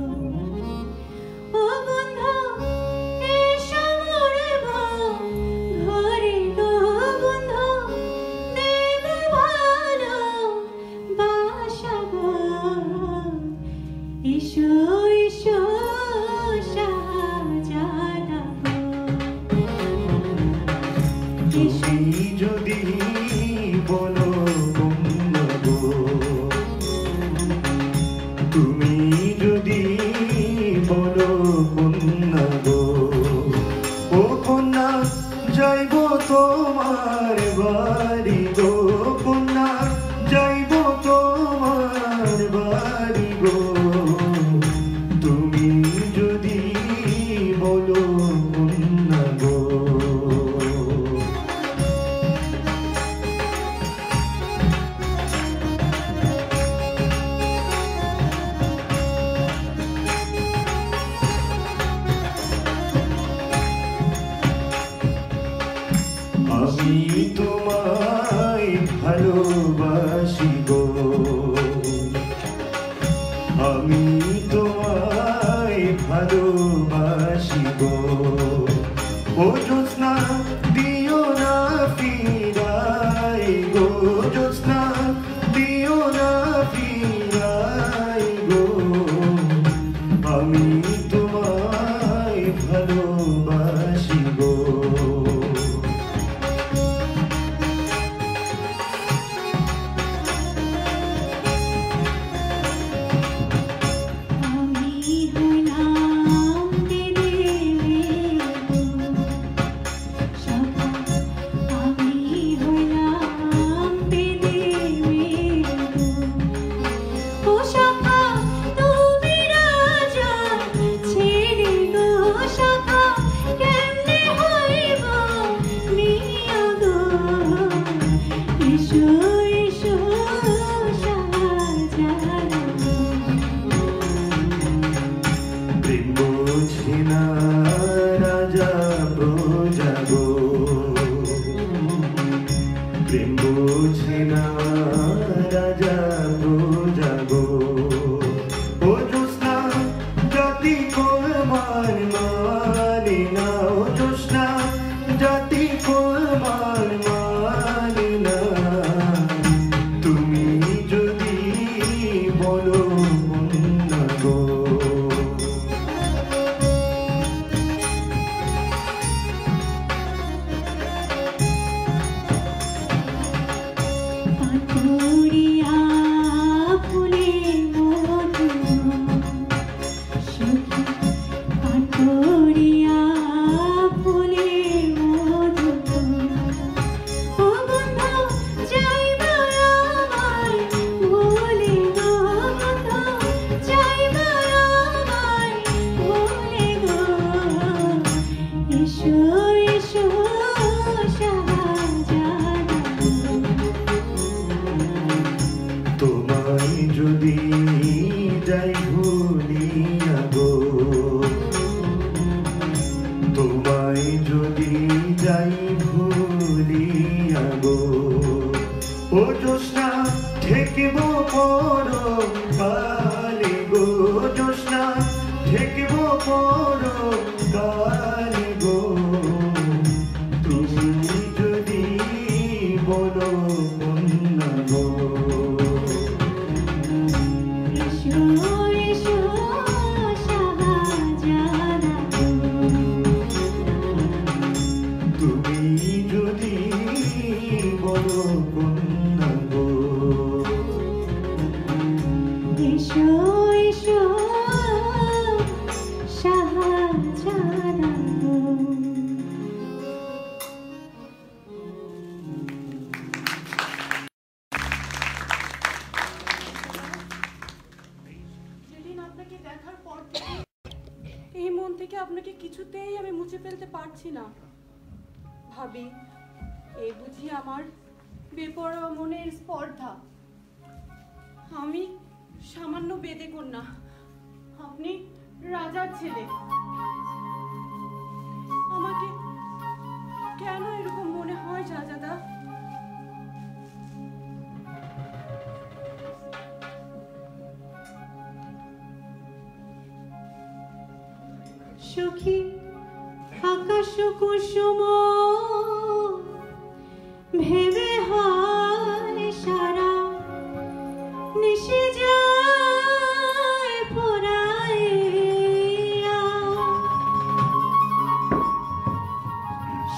ও বন্ধু, এসো মোর ঘরে গো বন্ধু, দেব ভালোবাসা গো। এসো, এসো, শাহজাদা গো। এসো। তুমি যদি বলো কন্যা গো, তুমি যদি বলো কন্যা গো, ও কন্যা যাইব তোমার বাড়ি গো, কন্যা যাইব তোমার বাড়ি গো। তুমি যদি বলো কন্যা গো। আমি তোমায় ভালোবাসি গো, আমি তোমায় ভালোবাসি গো। ও জ্যোৎস্না, দিও না ফিরাই গো, জ্যোৎস্না, দিও না ফিরাই গো। আমি তোমায় ভালোবাসি গো। আমি হইলাম বেদে মেয়ে গো। শাখা, আমি হইলাম বেদে মেয়ে গো। ও শাখা, তুমি রাজা ছেলে গো। শাখা, কেমনে হইব মিয়া গো? এসো, এসো, শাহজাদা গো। প্রেম বোঝে না রাজা প্রজা গো, প্রেম বোঝে না রাজা প্রজা গো। ও জ্যোৎস্না, জাতি কুল মান মানে না, ও জ্যোৎস্না, জাতি কুল মান মানে না। তুমি যদি বলো কন্যা গো। পাতুরিয়া ফুলে মধু, সখী, পাতুরিয়া ফুলে মধু। ও বন্ধু, যাইবা আমায় ভুলে গো, বন্ধু, যাইবা আমায় ভুলে গো। এসো, এসো, শাহজাদা। তোমায় যদি যাই ভুলিয়া গো, তোমায় যদি যাই ভুলিয়া গো, ও জ্যোৎস্না, ঠেকব পরকালে গো, জ্যোৎস্না, ঠেকব পরকালে গো। তুমি যদি বলো কন্যা গো। এসো, এসো, শাহজাদা গো। তুমি যদি কন্যা গো। এসো, এসো, শাহজাদা গো। যেদিন আপনাকে দেখার পর থেকে এই মন থেকে আপনাকে কিছুতেই আমি মুছে ফেলতে পারছি না। ভাবি, এ বুঝি আমার বেপরোয়া মনের স্পর্ধা? আমি সামান্য বেদে কন্যা, আপনি রাজার ছেলে। আমাকে কেন এরকম মনে হয়, শাহজাদা? সখী, আকাশ কুসুম ভেবে হয় সারা, নিশি যায় ফুরাইয়া।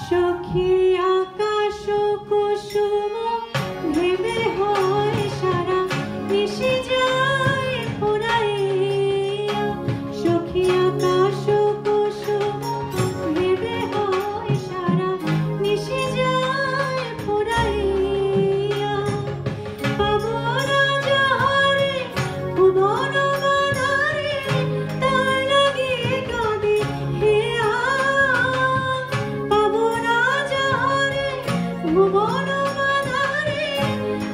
সখী, আকাশ কুসুম ভেবে হয় সারা, নিশি যায় ফুরাইয়া। সখী, আকাশ কুসুম ভেবে হয় সারা, নিশি যায় ফুরাইয়া। পাবো না যাহারে ভুবন বানারে, তার লাগি কাঁদি হিয়া। পাবো না যাহারে ভুবন বানারে,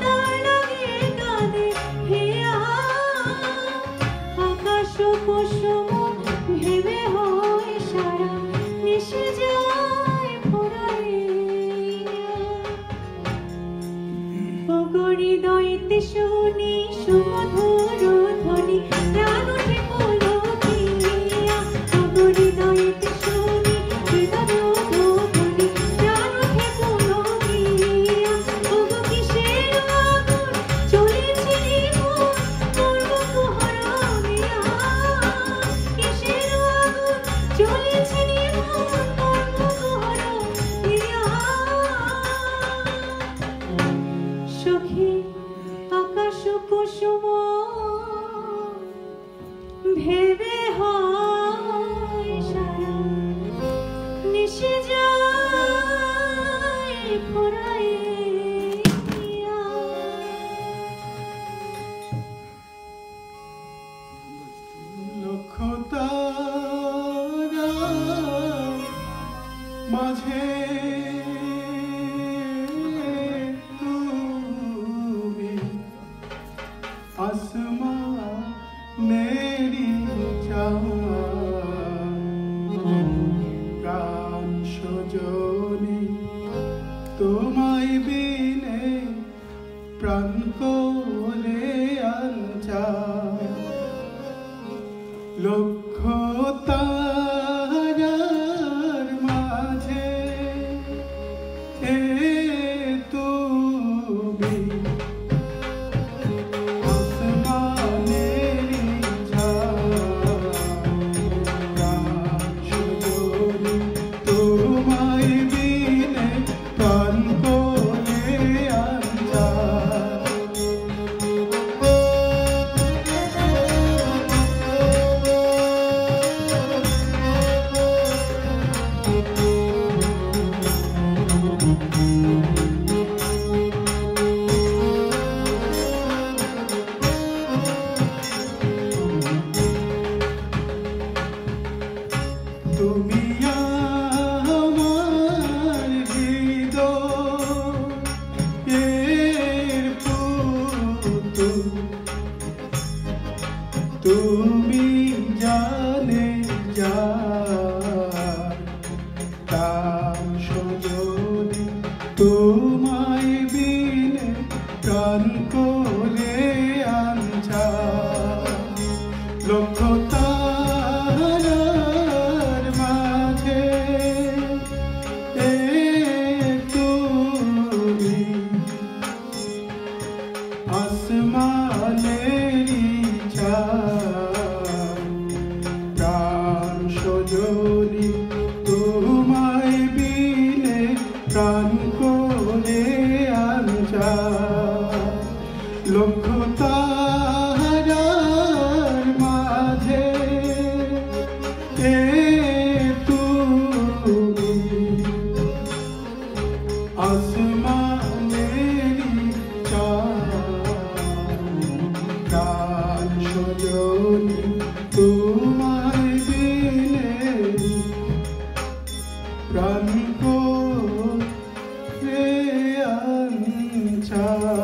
তার লাগি কাঁদি হিয়া। আকাশ কুসুম ভেবে হয় সারা, নিশি যায় ফুরাইয়া। ওগো হৃদয়েতে শুনি সুমধুর ধ্বনি, প্রাণ উঠে পুলকিয়া। ওগো হৃদয়েতে শুনি সুমধুর ধ্বনি, প্রাণ উঠে পুলকিয়া। ওগো কিসের আগুন জ্বলেছে রে মন, কর্ম কুহর মিয়া। কিসের আগুন জ্বলেছে রে মন, কর্ম কুহর মিয়া। সখী, আকাশ কুসুম ভেবে হয় সারা, নিশি যায় ফুরাইয়া। লক্ষ তারার মাঝে তুমি আসমানেরই চাঁদ। প্রাণ সজনী, তোমায় বিনে প্রাণ কলে আঞ্চার। লক্ষ তারার মাঝে এ তুমি আসমানেরই চাঁদ। প্রাণ সজনী, তোমায় বিনে প্রাণ কলে আঞ্চার। তুমি আমার হৃদয়ের পুতুল, তুমি জানে যার। প্রাণ সজনী, তোমায় বিনে প্রাণ কলে আঞ্চার। লক্ষ তারার মাঝে এ তুমি আসমানেরই চাঁদ। প্রাণ সজনী, তোমায় বিনে প্রাণ কলে লক্ষ তারার মাঝে কে তুমি, আসমানেরই চাঁদ, প্রাণ সজনী তোমায় বিনে প্রাণ করে আনচান।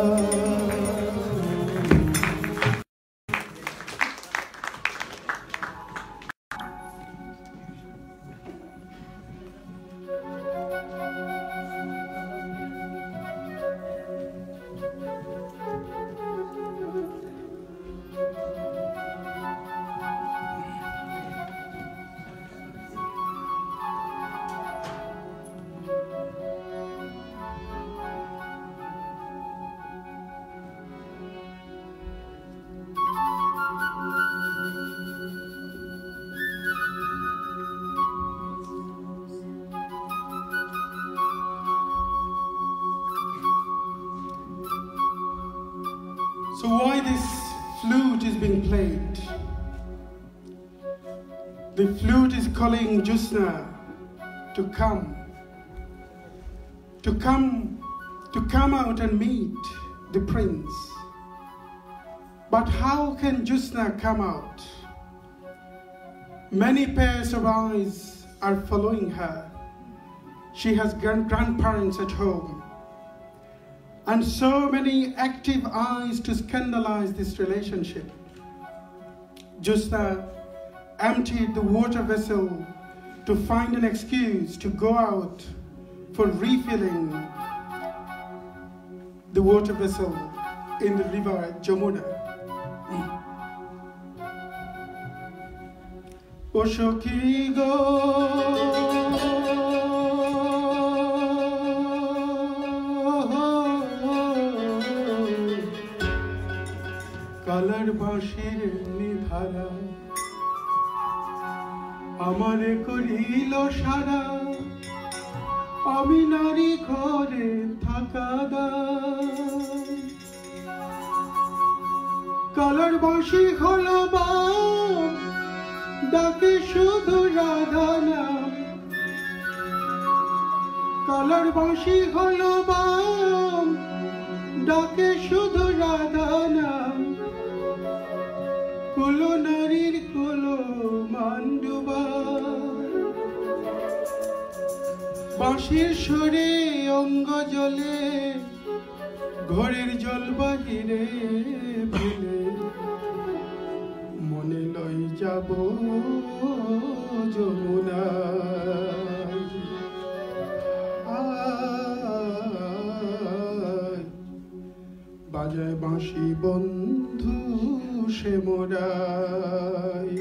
So why this flute is being played? The flute is calling Jyotsna to come, to come, to come out and meet the prince. But how can Jyotsna come out? Many pairs of eyes are following her. She has gran-, grandparents at home, and so many active eyes to scandalize this relationship. Jyotsna emptied the water vessel to find an excuse to go out for refilling the water vessel in the river Jamuna. ও সখী গো, কালার বাঁশির নিধারা আমারে করিল সারা, আমি নারী ঘরে থাকা দায়। কালার বাঁশি হলো বাম, ডাকে শুধু রাধা নাম। কালার বাঁশি হলো বাম, ডাকে শুধু রাধা নাম। কুলো নারীর কুলো মান্ডুবা। বাঁশির সুরে অঙ্গ জ্বলে, ঘরের জল বাহিরে ফেলে মনে লই যাব যমুনায়। আয়, বাজায় বাঁশি বন্ধু সে মোরাই।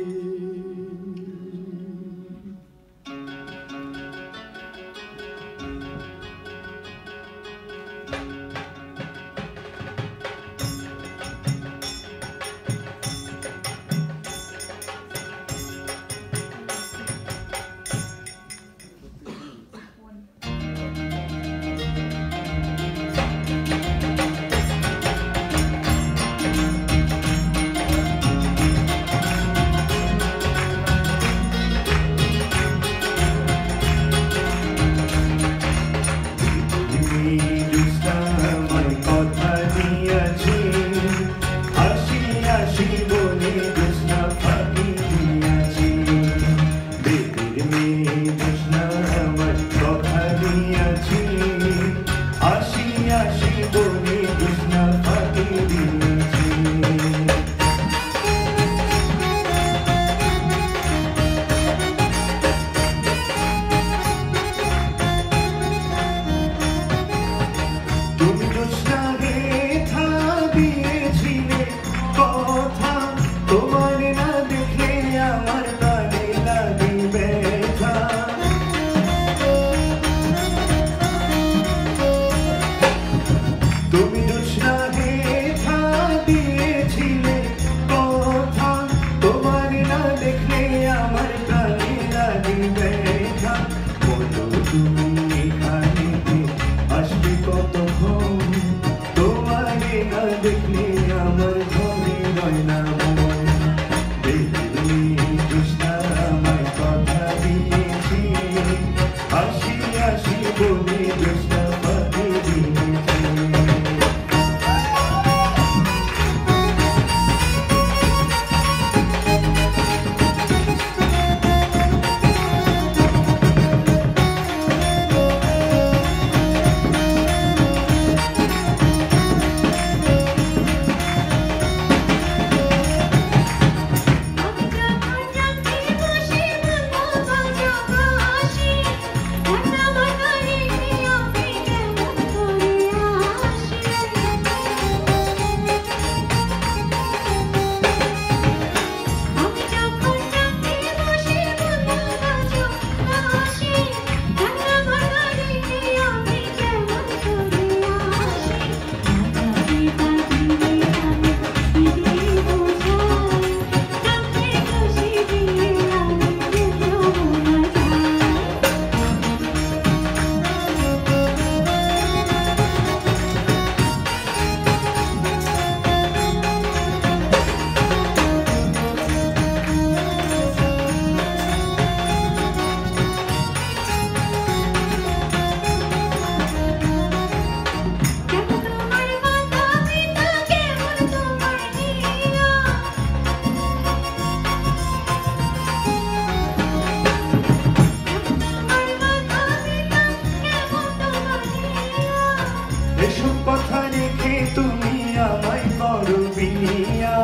কথা রেখে তুমি আমায় করো বিয়া।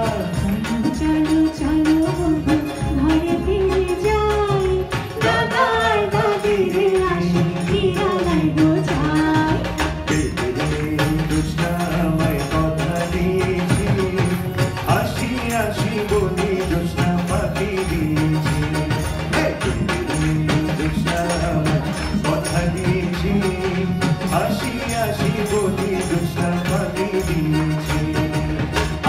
চলো, চলো, চলো, বন্ধু, ঘরে ফিরে যাই। দাদার দাদির আসে নিরালায় বোঝাই। বেদের মেয়ে জোছনা আমায় কথা দিয়েছে, আসি আসি বলে জোছনা ফাঁকি দিয়েছে। এই বেদের মেয়ে জোছনা আমায় কথা দিয়েছে, আসি আসি বলে জোছনা ফাঁকি দিয়েছে।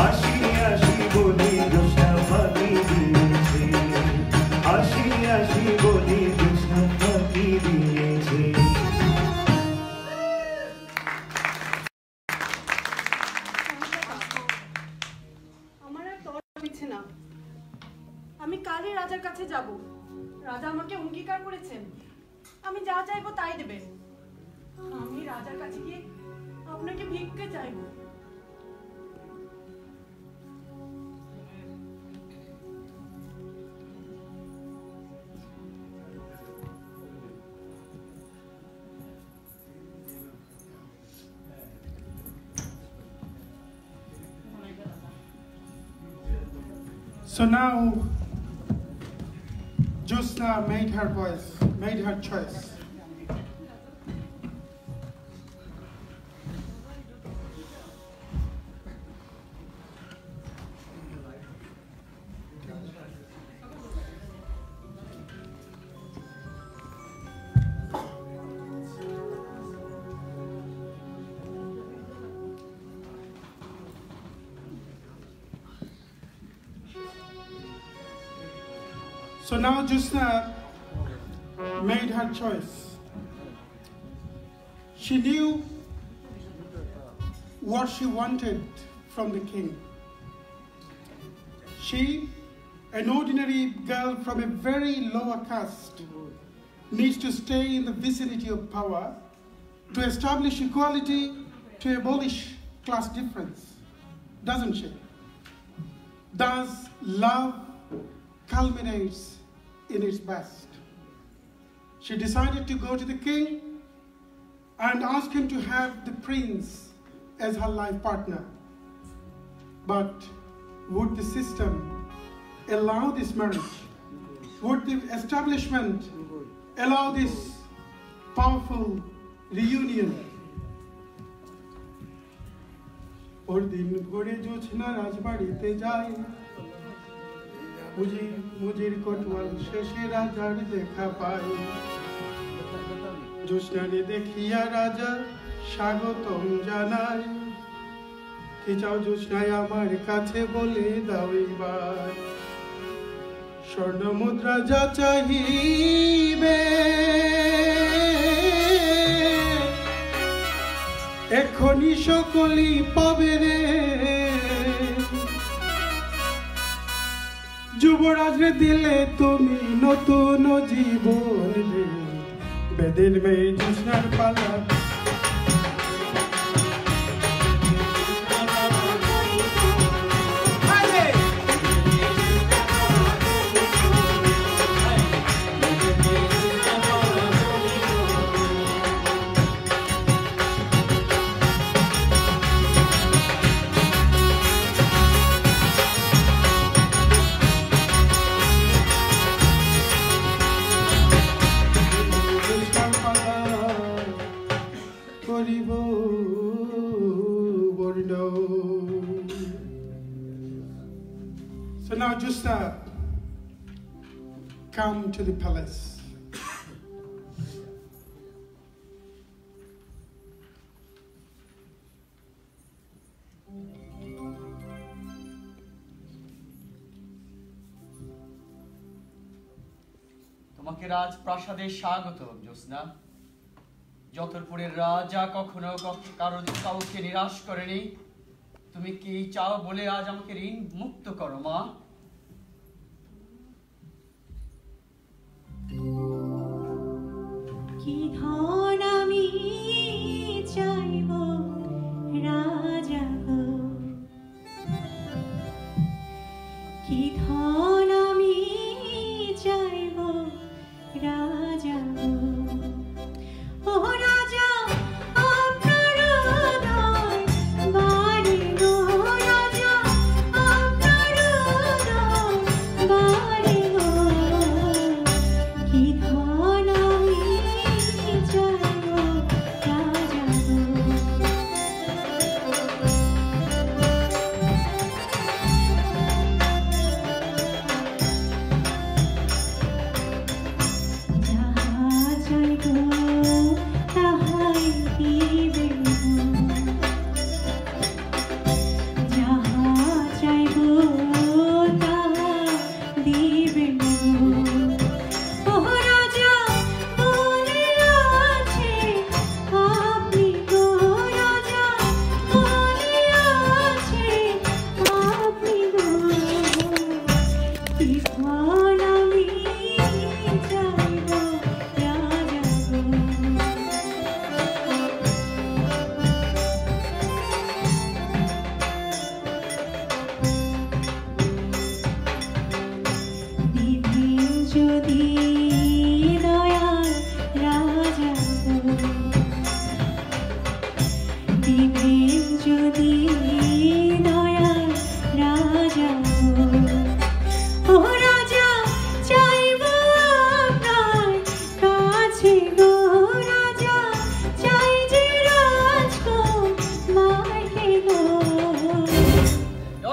আসি আসি বলে জোছনা ফাঁকি দিয়েছে। আসি আসি বলে জোছনা ফাঁকি দিয়েছে। আমার আর তর মিছে না। আমি কালই রাজার কাছে যাব। রাজা আমাকে অঙ্গীকার করেছেন, আমি যা চাইবো তাই দেবেন। আমি রাজার কাছে গিয়ে আপনাকে ভিক্ষে চাইবো। So now, Jyotsna made her voice, made her choice. So now Jyotsna made her choice. She knew what she wanted from the king. She, an ordinary girl from a very lower caste, needs to stay in the vicinity of power to establish equality, to abolish class difference, doesn't she? Thus, love culminates in its best. She decided to go to the king and ask him to have the prince as her life partner. But would the system allow this marriage? Would the establishment allow this powerful reunion? পরদিন ভোরে জোছনা রাজবাড়িতে যায়, মুজির, মুজির কোতোয়াল শেষে রাজার দেখা পায়। জোছনারে দেখিয়া রাজা স্বাগতম জানায়। কি চাও জোছনায় আমার কাছে বলে দাও এইবার। স্বর্ণ মুদ্রা যা চাহিবে, এখনই সকলই পাবে রে। যুবরাজরে দিলে তুমি নতুন জীবন রে। বেদের মেয়ে জোছনার পালা। করিব বরণ। So now Jyotsna come to the palace. তোমাকে রাজপ্রাসাদে স্বাগতম, জ্যোৎস্না। যতরপুরের রাজা কখনো ক-, কারো, কাউকে নিরাশ করেনি। তুমি কি চাও বলে আজ আমাকে ঋণ মুক্ত করো, মা। কি ধন আমি চাইব রাজা গো, কি ধন আমি চাইব রাজা গো। ও রাজা, আপনার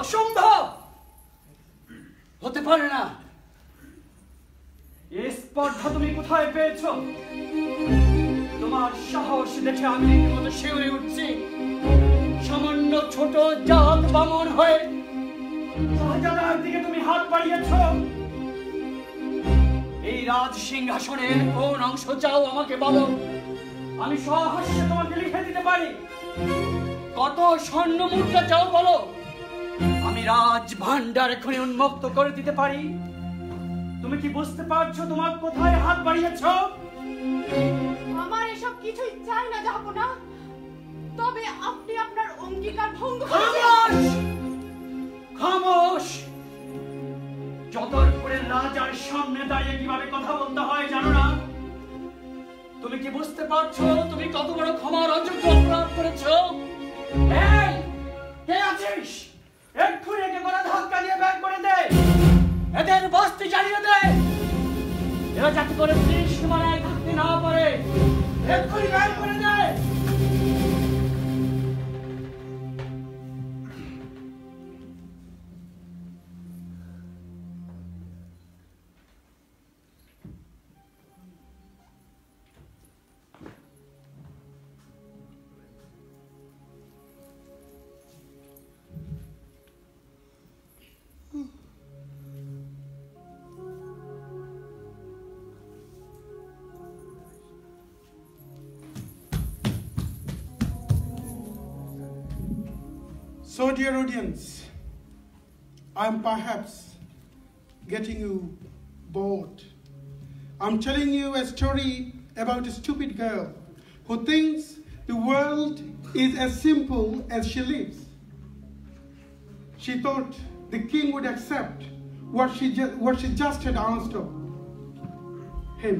অসম্ভব! হতে পারে না। এই স্পর্ধা তুমি কোথায় পেয়েছো? তোমার সাহস দেখে আমি রীতিমতো শিউরে উঠছি। সামান্য ছোট জাত বামন হয়ে শাহজাদার দিকে তুমি হাত বাড়িয়েছো। এই রাজ সিংহাসনের কোন অংশ চাও আমাকে বলো, আমি সহর্ষে তোমাকে লিখে দিতে পারি। কত স্বর্ণ মুদ্রা চাও বলো, আমি রাজ ভাণ্ডার এখনই উন্মুক্ত করে দিতে পারি। তুমি কি বুঝতে পারছো তোমার কোথায় হাত বাড়িয়েছো? আমার এসব কিছুই চাই না, জাহাপনা। তবে আপনি আপনার অঙ্গীকার ভঙ্গ করেছেন। খামোশ! খামোশ! যদবপুরের রাজার সামনে দাঁড়িয়ে কিভাবে কথা বলতে হয় জানো না? তুমি কি বুঝতে পারছো তুমি কত বড় ক্ষমার অযোগ্য অপরাধ করেছো? এই, কে আছিস? এক্ষুনি একে গলা ধাক্কা দিয়ে বের করে দে। এদের বস্তি জ্বালিয়ে দে। এরা যাতে করে ত্রিসীমানায় থাকতে না পারে। এক্ষুনি বের করে দে। So, dear audience, I'm perhaps getting you bored. I'm telling you a story about a stupid girl who thinks the world is as simple as she lives. She thought the king would accept what she, ju- what she just had asked of him.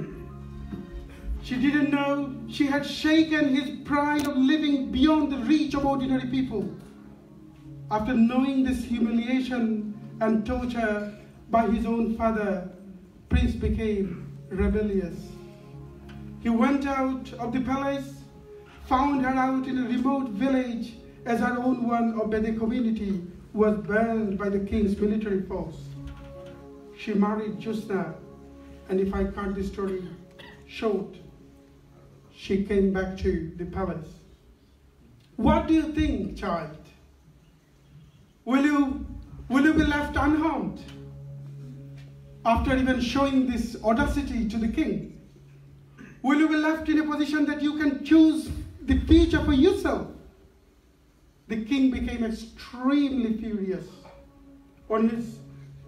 She didn't know she had shaken his pride of living beyond the reach of ordinary people. After knowing this humiliation and torture by his own father, Prince became rebellious. He went out of the palace, found her out in a remote village, as her own one of Bede community was burned by the king's military force. She married Jyotsna, and if I cut the story short, she came back to the palace. What do you think, child? Will you, will you be left unharmed after even showing this audacity to the king? Will you be left in a position that you can choose the future for yourself? The king became extremely furious on his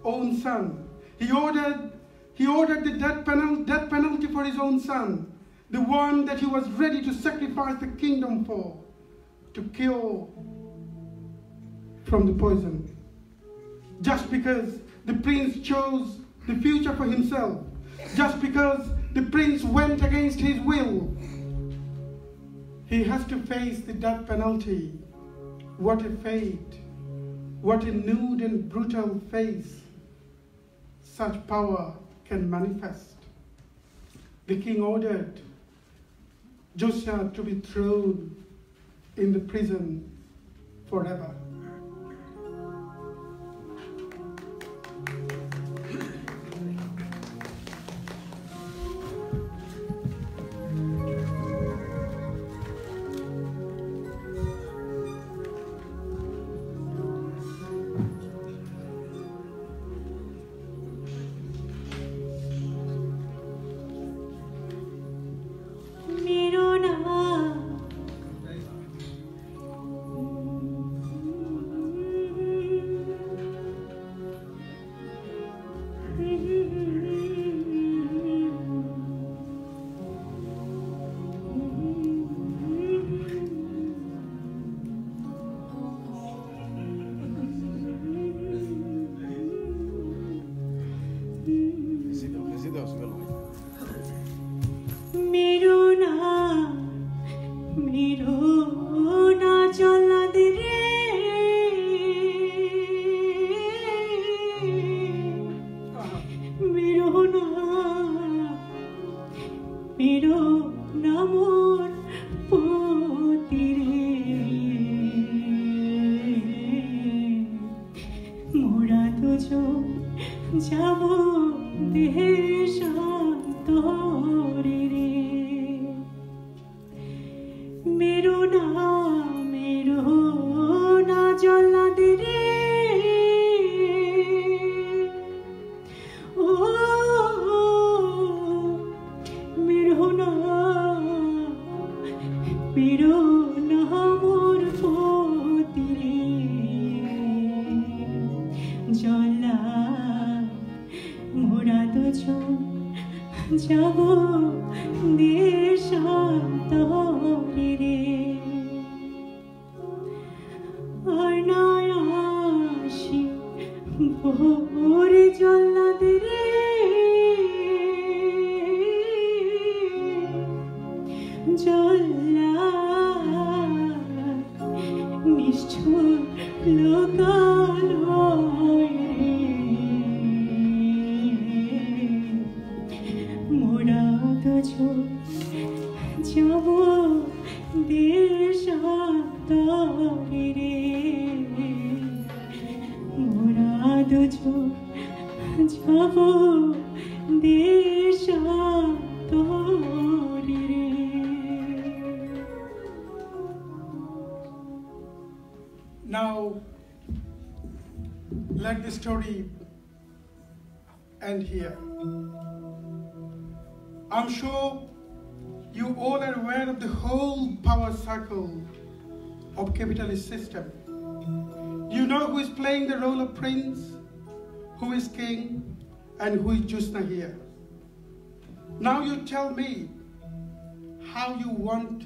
own son. He ordered, he ordered the death, penal, death penalty for his own son, the one that he was ready to sacrifice the kingdom for, to cure from the poison. Just because the prince chose the future for himself, just because the prince went against his will, he has to face the death penalty. What a fate! What a nude and brutal face such power can manifest. The king ordered Jyotsna to be thrown in the prison forever. যাব দেশান্তরে রে। মেরো না, মেরো না জল্লাদ রে। ও, মেরো না, মেরো না মোর পতি রে। জল্লাদ মোরা দুজন যাব দেশান্তরে রে। আর না আসি ভোর জল্লাদ রে। জল্লাদ নিষ্ঠুর লোকালয় রে। মোরা দুজন যাব দেশান্তরে রে। মোরা দুজন যাব দেশান্তরে রে। Now, let the story end here. I'm sure you all are aware of the whole power circle of capitalist system. You know who is playing the role of prince, who is king, and who is Jyotsna here. Now you tell me how you want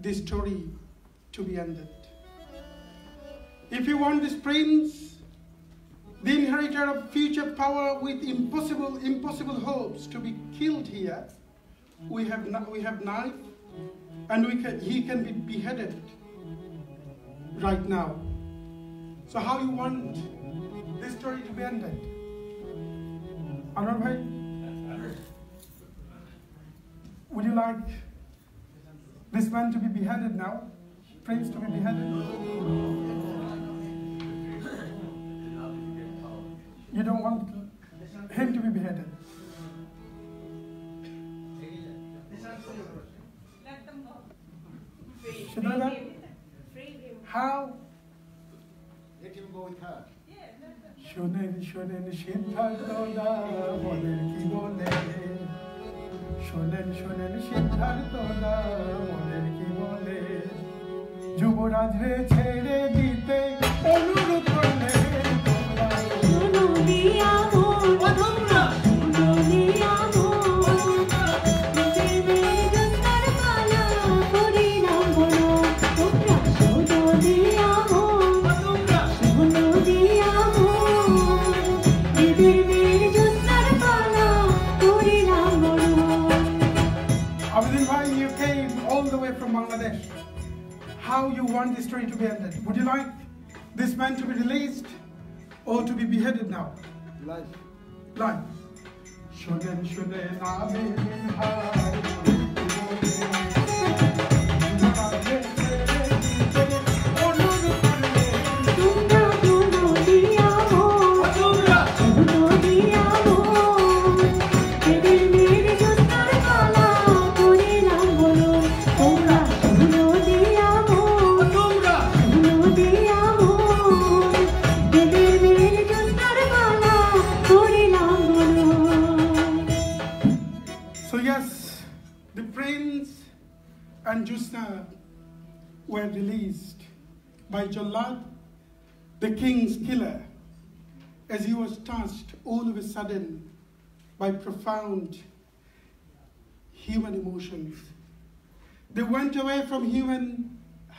this story to be ended. If you want this prince, the inheritor of future power with impossible, impossible hopes, to be killed here, we have kn-, we have knife, and we can, he can be beheaded right now. So how you want this story to be ended? Anwar bhai, would you like this man to be beheaded now? Prince to be beheaded? You don't want him to be beheaded? Let them go. Should I not? Free him. How? Let him go with her. শোনেন, শোনেন সিদ্ধার্থ দা, মনের কি বলে। শোনেন, শোনেন সিদ্ধার্থ দা, মনের কি বলে। যুবরাজ রে ছেড়ে দিতে অনুরোধ করলে তোমরা। শোনো দিয়া মন, ও তোমরা। শোনো দিয়া মন। Abidin bhai, you came all the way from Bangladesh. How you want this story to be ended? Would you like this man to be released or to be beheaded now? Life. Life. শোনেন, শোনেন, আমি So yes, the prince and Jyotsna were released by Jallad, the king's killer, as he was touched all of a sudden by profound human emotions. They went away from human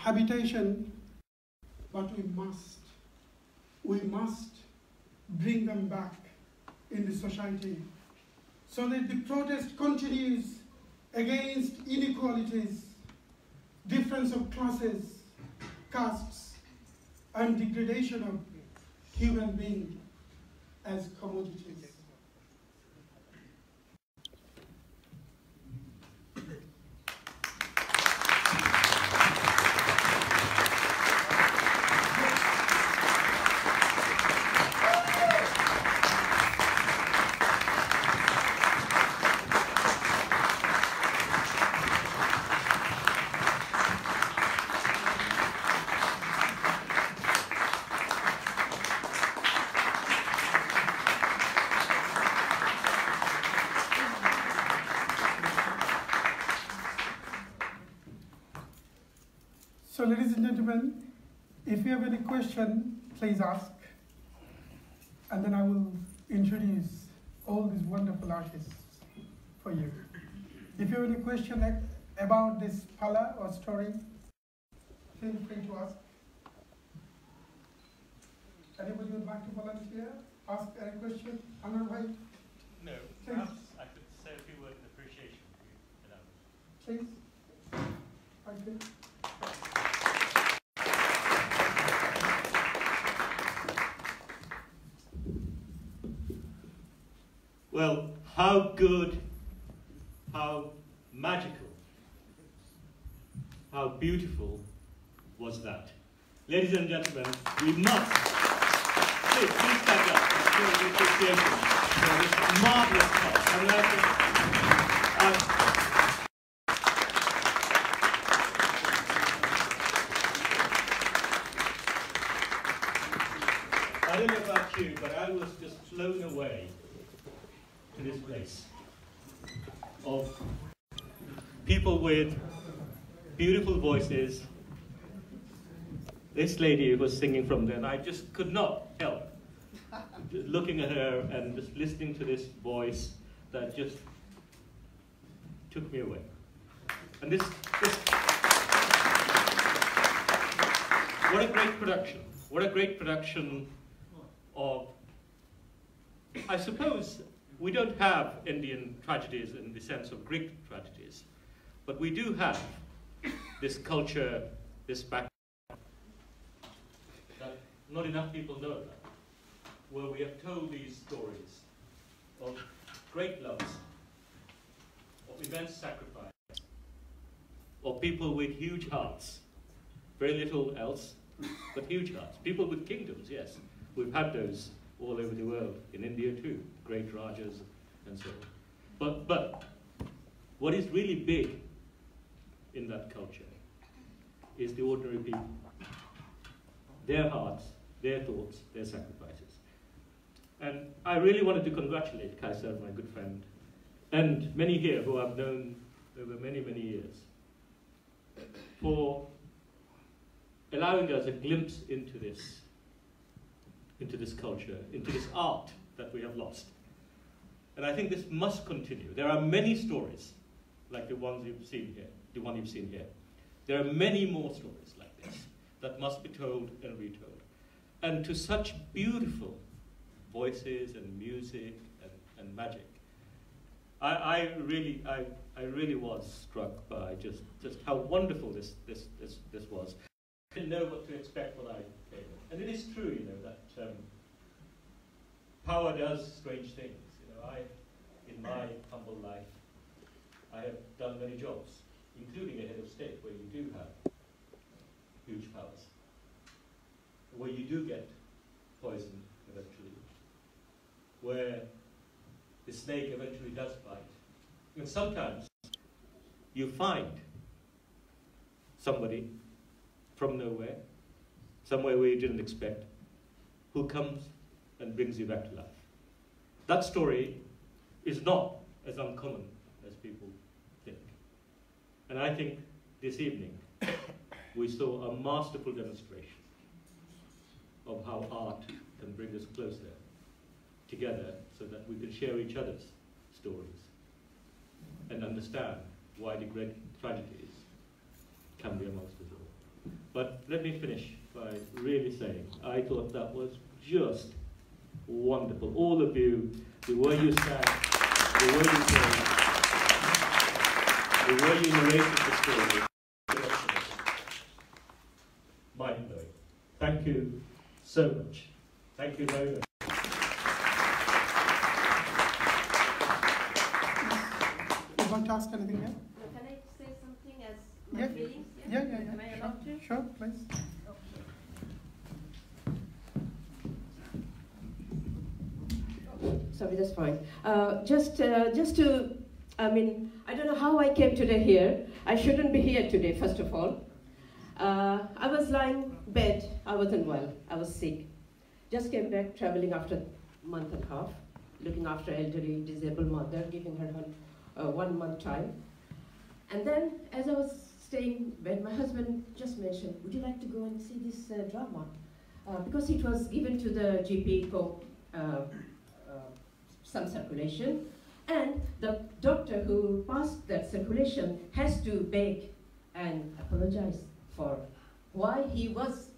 habitation, but we must, we must bring them back in the society so that the protest continues against inequalities, difference of classes, castes, and degradation of human being as commodities. If you have any question, please ask, and then I will introduce all these wonderful artists for you. If you have any question about this pala or story, feel free to ask. Anybody would like to volunteer? Ask any question? Anwar bhai? No, please. Perhaps I could say a few words in appreciation for you, Bilal. Please. Thank you. Well, how good, how magical, how beautiful was that? Ladies and gentlemen, we must please, please stand up and show the appreciation for this marvelous talk. I mean, I think, um, I don't know about you, but I was just blown away to this place of people with beautiful voices. This lady was singing from there, and I just could not help looking at her and just listening to this voice that just took me away. And this, this what a great production. What a great production of, I suppose, we don't have Indian tragedies in the sense of Greek tragedies, but we do have this culture, this background that not enough people know about, where we have told these stories of great loves, of immense sacrifice, of people with huge hearts, very little else, but huge hearts. People with kingdoms, yes. We've had those all over the world, in India too, great Rajas and so on. But, but what is really big in that culture is the ordinary people. Their hearts, their thoughts, their sacrifices. And I really wanted to congratulate Kaysar, my good friend, and many here who I've known over many, many years, for allowing us a glimpse into this, into this culture, into this art that we have lost. And I think this must continue. There are many stories like the ones you've seen here, the one you've seen here. There are many more stories like this that must be told and retold. And to such beautiful voices and music and, and magic. I, I really, I, I really was struck by just, just how wonderful this, this, this, this was. I didn't know what to expect when I came. And it is true, you know, that, um, power does strange things. You know, I, in my humble life, I have done many jobs, including a head of state, where you do have huge powers, where you do get poisoned eventually, where the snake eventually does bite. And sometimes you find somebody from nowhere, somewhere where you didn't expect, who comes and brings you back to life. That story is not as uncommon as people think. And I think this evening we saw a masterful demonstration of how art can bring us closer together so that we can share each other's stories and understand why the great tragedies can be amongst us all. But let me finish by really saying I thought that was just wonderful. All of you, the way you sang, the way you played, the way you narrated the story, mind blowing. Thank you so much. Thank you very much. You want to ask anything here? Can I say something as my Yeah. feelings? Yeah, yeah, yeah. Am I allowed to? Sure, please. Sorry, that's fine. Uh, just, uh, just to, I mean, I don't know how I came today here. I shouldn't be here today, first of all. Uh, I was lying bed. I wasn't well. I was sick. Just came back traveling after a month and a half, looking after elderly disabled mother, giving her hun- uh, one month time. And then, as I was When my husband just mentioned, "Would you like to go and see this uh, drama?" Uh, because it was given to the G P for uh, uh, some circulation, and the doctor who passed that circulation has to beg and apologize for why he was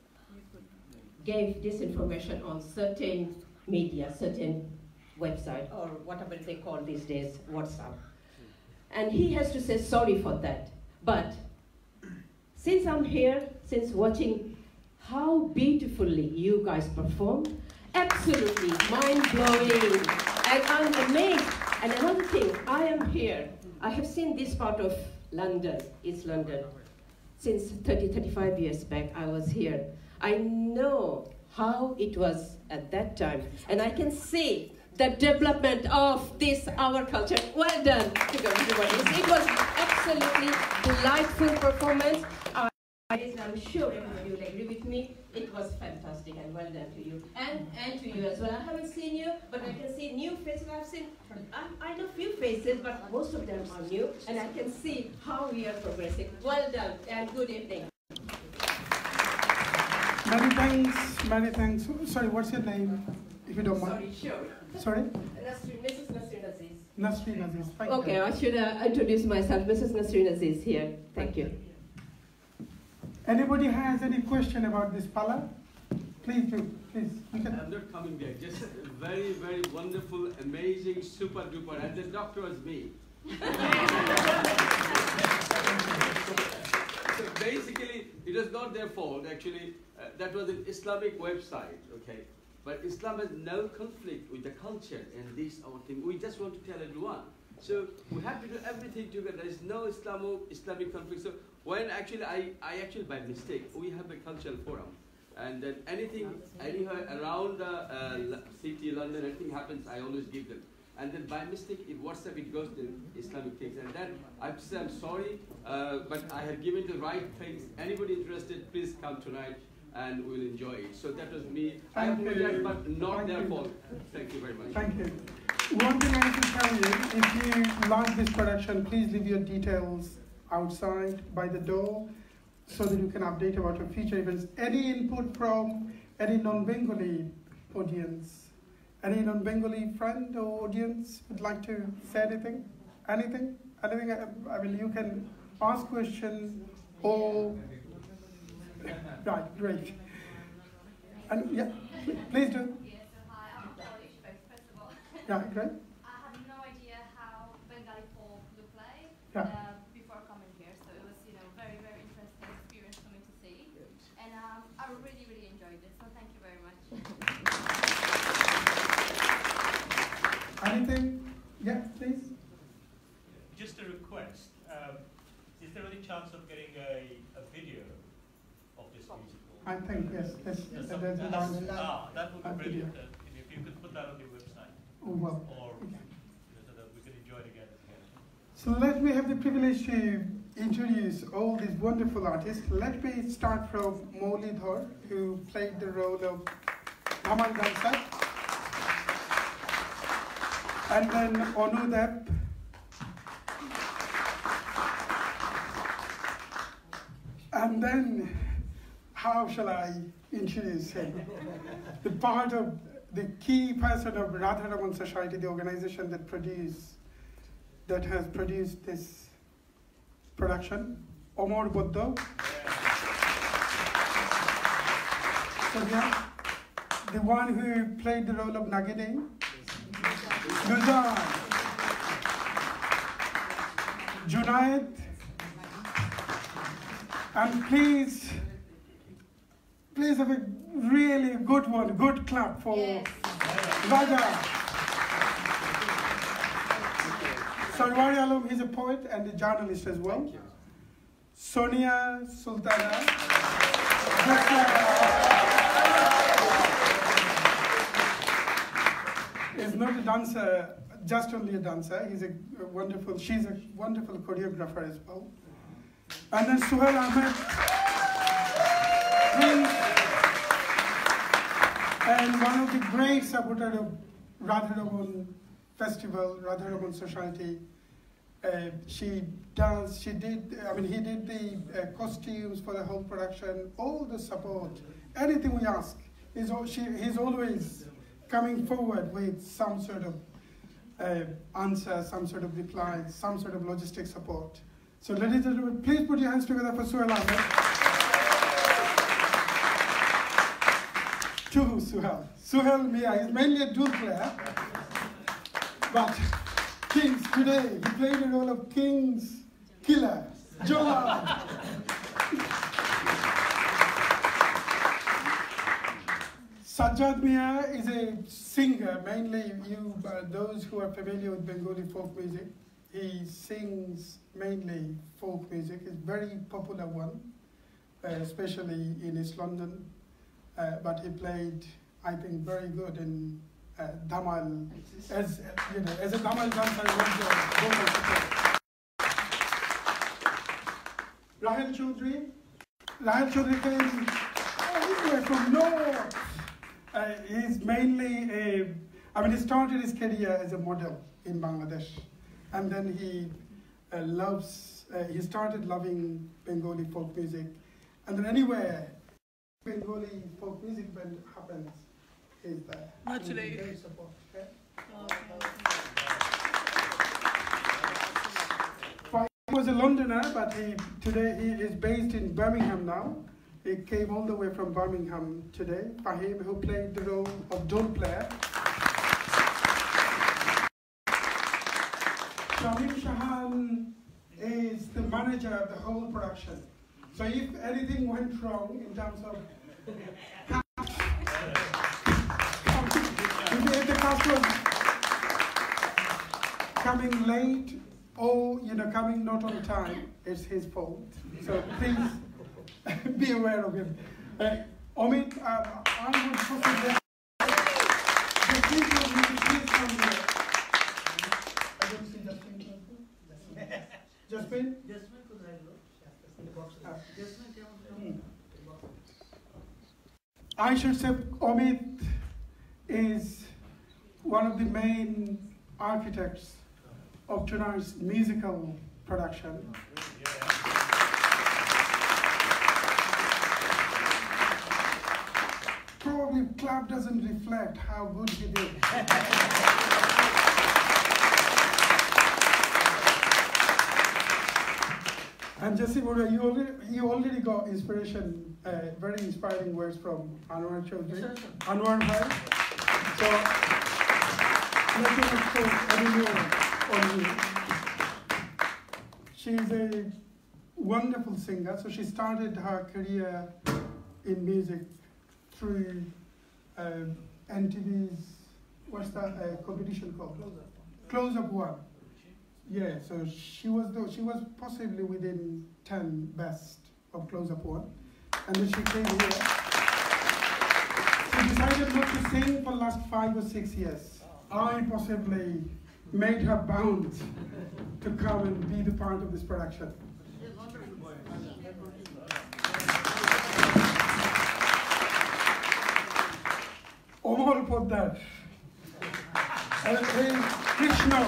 gave this information on certain media, certain website, or whatever they call these days, WhatsApp. And he has to say sorry for that. But since I'm here, since watching how beautifully you guys perform, absolutely mind-blowing. And I'm amazed. And another thing, I am here. I have seen this part of London, East London. Since thirty, thirty-five years back, I was here. I know how it was at that time. And I can see the development of this, our culture. Well done to everybody. It was absolutely delightful performance. I, I'm sure everybody will agree with me. It was fantastic and well done to you. And, and to you as well. I haven't seen you, but I can see new faces. I've seen, I, I know few faces, but most of them are new. And I can see how we are progressing. Well done and good evening. Many thanks, many thanks. Sorry, what's your name, if you don't mind? Sorry, sure. Sorry? Nasreen, Missus Nasreen Aziz. Nasreen Aziz. Thank Okay, you. I should uh, introduce myself. Missus Nasreen Aziz here. Thank you. Anybody has any question about this pala? Please do, please. You can. I'm not coming there. Just very, very wonderful, amazing, super duper. And the doctor was me. So basically, it was not their fault, actually. Uh, that was an Islamic website, okay? But Islam has no conflict with the culture and this our thing. We just want to tell everyone. So we have to do everything together. There is no Islamo Islamic conflict. So when actually I, I actually by mistake, we have a cultural forum. And then anything, anywhere around the uh, L- city, London, anything happens, I always give them. And then by mistake, in WhatsApp, it goes to Islamic things. And that, I have to say, I'm sorry, uh, but I have given the right things. Anybody interested, please come tonight and we'll enjoy it. So that was me. I Thank apologize, you. But not Thank their you. Fault. Thank you very much. Thank you. One thing I need to tell you, if you like this production, please leave your details outside by the door so that you can update about your future events. Any input from any non-Bengali audience? Any non-Bengali friend or audience would like to say anything? Anything? Anything? I, I mean, you can ask questions or... Right, great. And yeah, please do. Yeah, so hi, I'm Paula Ishbek, first of all. Yeah, great. I had no idea how Bengali folk look like Yeah. uh, before coming here, so it was, you know, very, very interesting experience for me to see. And um, I really, really enjoyed this, so thank you very much. Anything? Yeah, please. Just a request, um, is there any chance of getting a, a video of this musical? I think, yes, yes, Yes, there's a that's- dance. Ah, that would I be see, brilliant, yeah. uh, if you could put that on your website, Oh, well. Or, you know, so that we can enjoy it again. So let me have the privilege to introduce all these wonderful artists. Let me start from Mauly Dhar, who played the role of Dhamal dancer, and then Onu Deb, and then, how shall I introduce him? The part of, the key person of Radha Raman Society, the organization that produced, that has produced this production, Omor Boddo. So, yeah, the one who played the role of Nagini, Nuzar, Junaid, and please, please have a really good one, good clap for Yes. Raja. Sarwari Alam, he's a poet and a journalist as well. Sonia Sultana is not a dancer, just only a dancer. He's a wonderful, she's a wonderful choreographer as well. And then Suhail Ahmed, he, and one of the great supporter of Radha Raman Festival, Radha Raman Society, Uh, she does, she did, I mean, he did the uh, costumes for the whole production, all the support, anything we ask. He's, al- she, he's always coming forward with some sort of uh, answer, some sort of reply, some sort of logistic support. So, ladies and gentlemen, please put your hands together for Suhail Ahmed. To Suhail. Suhail Mia is mainly a dual player. But Kings today, he played the role of King's killer, Joab. Sajjad Mia is a singer, mainly you, uh, those who are familiar with Bengali folk music. He sings mainly folk music. It's a very popular one, uh, especially in East London. Uh, but he played, I think, very good in uh, Dhamal. As you know, as a Dhamal dancer, I want your vocal support. Rahel Chaudhry. Rahel Chaudhry came all the way from North. Uh, he's mainly a, I mean, he started his career as a model in Bangladesh. And then he uh, loves, uh, he started loving Bengali folk music. And then anywhere Bengali folk music band happens, he's there. And he's very supportive, okay? Fahim was a Londoner, but he today he is based in Birmingham now. He came all the way from Birmingham today. Fahim, who played the role of dual player. Shamim Shahan is the manager of the whole production. So if anything went wrong in terms of if the cast was coming late or you know coming not on time, it's his fault. So please be aware of him. Uh, Omid, uh, I would possibly Jasmine, please come here. I don't see Jasmine. Jasmine? Jasmine কোথায় গেল? I should say Omid is one of the main architects of tonight's musical production. Probably clap doesn't reflect how good he did. And Jesse Borah, you already, you already got inspiration, uh, very inspiring words from Anwar Chaudhry. Anwar bhai. So, let me not put any more on you. She's a wonderful singer. So she started her career in music through um, N T V's, what's that uh, competition called? Close Up One. Yeah, so she was the, she was possibly within ten best of Close Up One, and then she came here. She decided not to sing for last five or six years. I possibly made her bound to come and be the part of this production. Omol Poddar. A, a Krishna,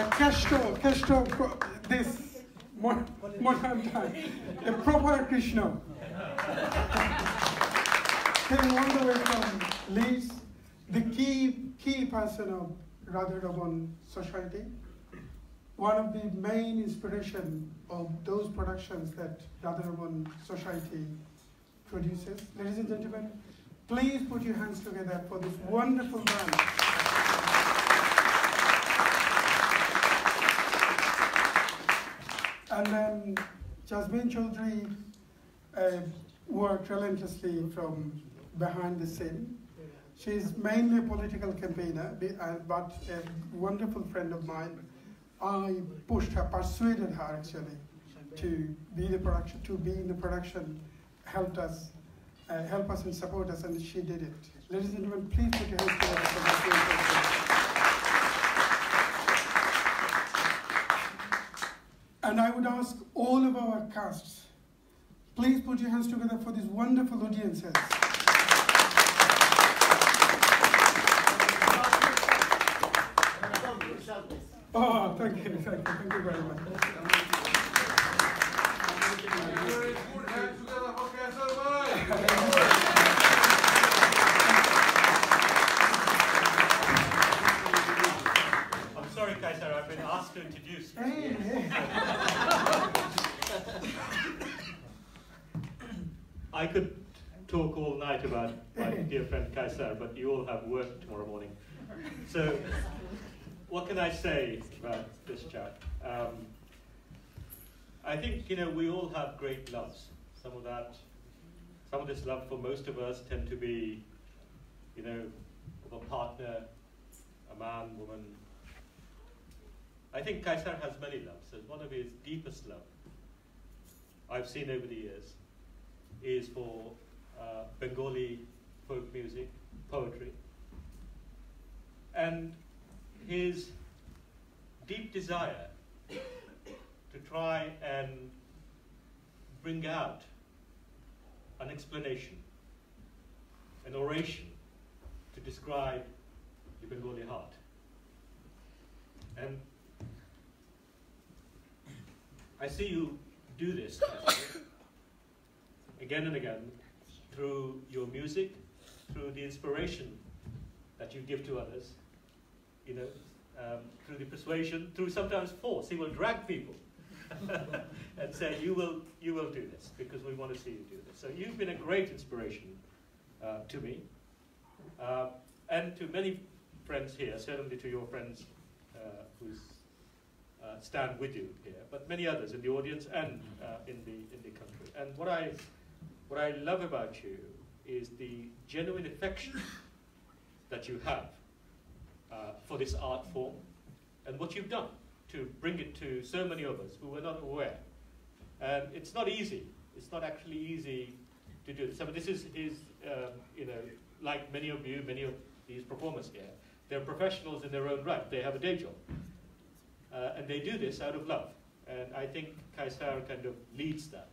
a Kesto, Kesto, pro- this mo- modern time, a proper Krishna. Came all the way from Leeds, the key key person of Radha Ravan Society, one of the main inspiration of those productions that Radha Ravan Society produces. Ladies and gentlemen, please put your hands together for this wonderful band. And then Jasmine Chaudhry uh, worked relentlessly from behind the scene. She's mainly a political campaigner, be- uh, but a wonderful friend of mine. I pushed her, persuaded her actually, to be the production, to be in the production, helped us, uh, help us and support us, and she did it. Ladies and gentlemen, please put your hands together for that. And I would ask all of our casts, please put your hands together for these wonderful audiences. Oh, thank you, thank you, thank you very much. I'm sorry, Kaysar, I've been asked to introduce you. Hey, hey. I could talk all night about my dear friend Kaysar, but you all have work tomorrow morning. So, what can I say about this chap? Um, I think, you know, we all have great loves. Some of that, some of this love for most of us tend to be, you know, of a partner, a man, woman. I think Kaysar has many loves. There's one of his deepest love I've seen over the years is for uh, Bengali folk music, poetry, and his deep desire to try and bring out an explanation, an oration to describe the Bengali heart. And I see you do this again and again through your music, through the inspiration that you give to others, you know, um, through the persuasion, through sometimes force. He will drag people and say, you will, you will do this because we want to see you do this. So you've been a great inspiration uh, to me uh, and to many friends here, certainly to your friends uh, who uh, stand with you here, but many others in the audience and uh, in, the, in the country. And what I, what I love about you is the genuine affection that you have uh, for this art form and what you've done to bring it to so many of us who were not aware. And it's not easy. It's not actually easy to do this. I mean, this is, is um, you know, like many of you, many of these performers here, they're professionals in their own right. They have a day job. Uh, and they do this out of love. And I think Kaysar kind of leads that.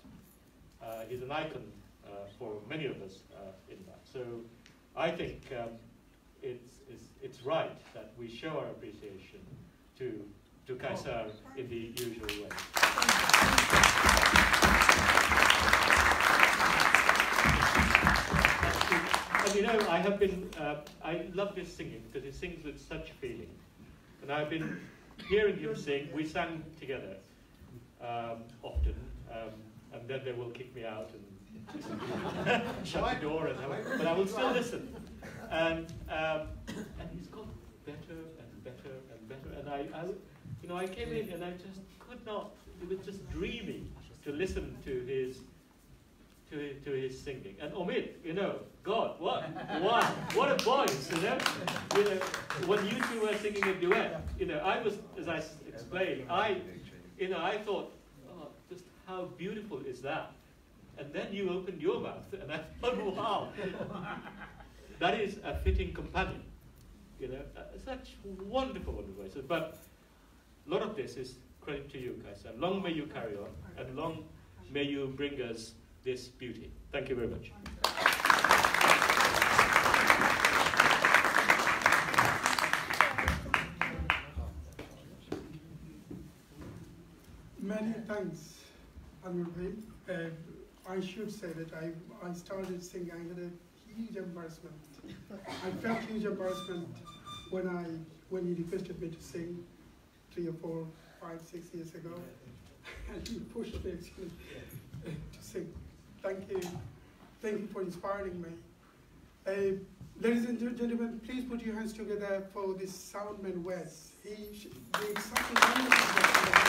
Uh, he's an icon uh, for many of us uh, in that. So I think um, it's, it's, it's right that we show our appreciation to, to Kaysar in the usual way. And you know, I have been, uh, I love his singing because he sings with such feeling. And I've been hearing him sing. We sang together um, often, um, and then they will kick me out and shut the door. And have, but I will still listen. And um, and he's got better and better and better. And I, I, you know, I came in and I just could not. It was just dreamy to listen to his to, to his singing. And Omid, you know, God, what, what, what a voice, you know? You know, when you two were singing a duet, you know, I was, as I explained, I, you know, I thought, oh, just how beautiful is that? And then you opened your mouth, and I thought, wow, that is a fitting companion, you know, uh, such wonderful, wonderful voices. But a lot of this is credit to you, Kaysar. Long may you carry on, and long may you bring us this beauty. Thank you very much. Many thanks, Anwar Bhai. Uh, I should say that I, I started singing, I had a huge embarrassment. I felt huge embarrassment when I when he requested me to sing three or four, five, six years ago, and he pushed me actually to sing. Thank you, thank you for inspiring me. Uh, ladies and gentlemen, please put your hands together for this soundman Wes. He did such a wonderful job.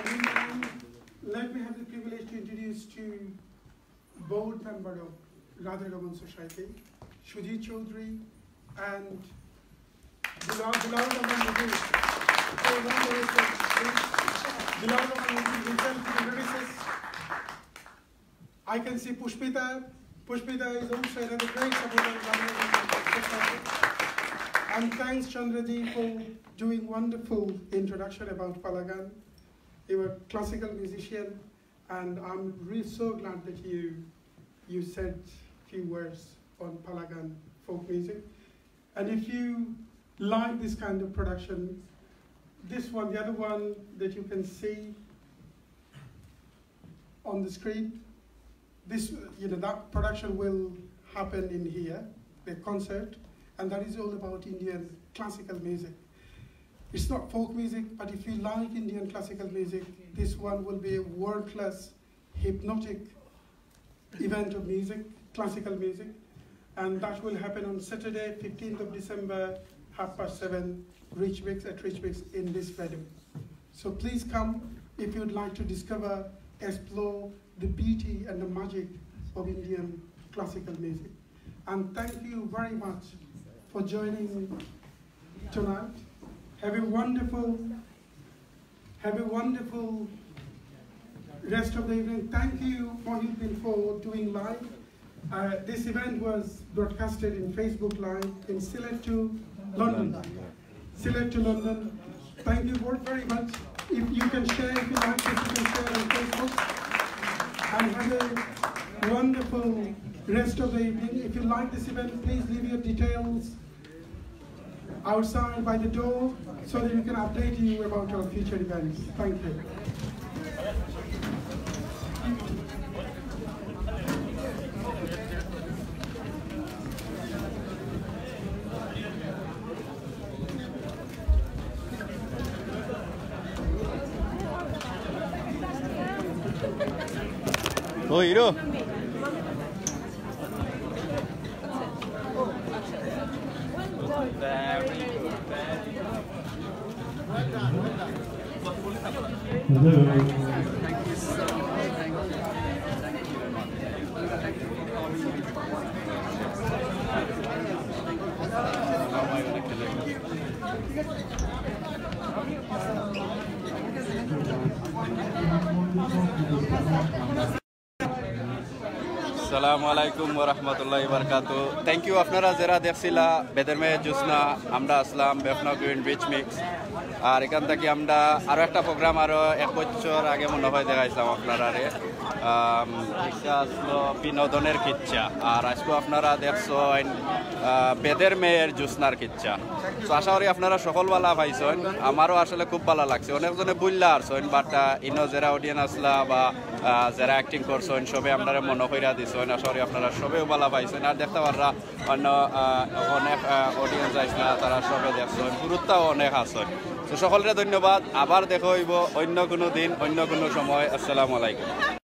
And let me have the privilege to introduce to board member of Radhe Raman Society, Sujit Chaudhary, and Bilal, Bilal Rahman Nadeem. They want the respect, please. Bilal Rahman Nadeem himself to the premises. I can see Pushpita. Pushpita is also another great supporter of Radhe Raman Society. And thanks, Chandraji, for doing wonderful introduction about Palagan. You were a classical musician, and I'm really so glad that you you said few words on Palagan folk music. And if you like this kind of production, this one, the other one that you can see on the screen, this, you know, that production will happen in here, the concert, and that is all about Indian classical music. It's not folk music, but if you like Indian classical music, this one will be a world-class hypnotic event of music, classical music, and that will happen on Saturday, fifteenth of December, half past seven, Rich Mix, at Rich Mix in this venue. So please come if you'd like to discover, explore the beauty and the magic of Indian classical music. And thank you very much for joining tonight. Have a wonderful, have a wonderful rest of the evening. Thank you, Mohit Bin, for doing live. Uh, this event was broadcasted in Facebook Live in Sylhet to London. Sylhet to London. Thank you both very much. If you can share, if you like this, you can share on Facebook. And have a wonderful rest of the evening. If you like this event, please leave your details outside by the door so that we can update you about our future events. Thank you. Oh, Hero. আসসালামু আলাইকুম ওয়া রাহমাতুল্লাহি ওয়া বারাকাতুহু। Thank you আপনারা যেরা দেখছিলা বেদের মেয়ে জোসনা, আমরা আছলাম বেফনা গ্রিন রিচ মিক্স। আর এখান থাকি আমরা আরো একটা প্রোগ্রাম আরো এক বছর আগে মনে হয় দেখাইছিলাম আপনারারে। আম, একটা আছলো বিনোদনের কিচ্ছা, আর আইজকু আপনারা দেখছইন, আহ, বেদের মেয়ের জোসনার কিচ্ছা। তো আশা করি আপনারা সকল ভালা পাইছইন, আমারও আসলে খুব ভালা লাগছে। অনেকজনে বুঝলা আরছইন, but, আহ, ইনো যেরা অডিয়েন্স আছলা বা আহ, যেরা অ্যাক্টিং করছইন, সবে আমরারে মনো কইরা দিছইন। আশা করি আপনারা সবেউ ভালা পাইছইন। আর দেখতা পাররা অন্য, আহ, অনেক, আহ, অডিয়েন্স আইছলা, তারা সবে দেখছইন, গুরুত্বও অনেক আছইন। তো সকলরে ধন্যবাদ, আবার দেখা অইবো অন্য কুনু দিন, অন্য কুনু সময়। আসসালামু আলাইকুম।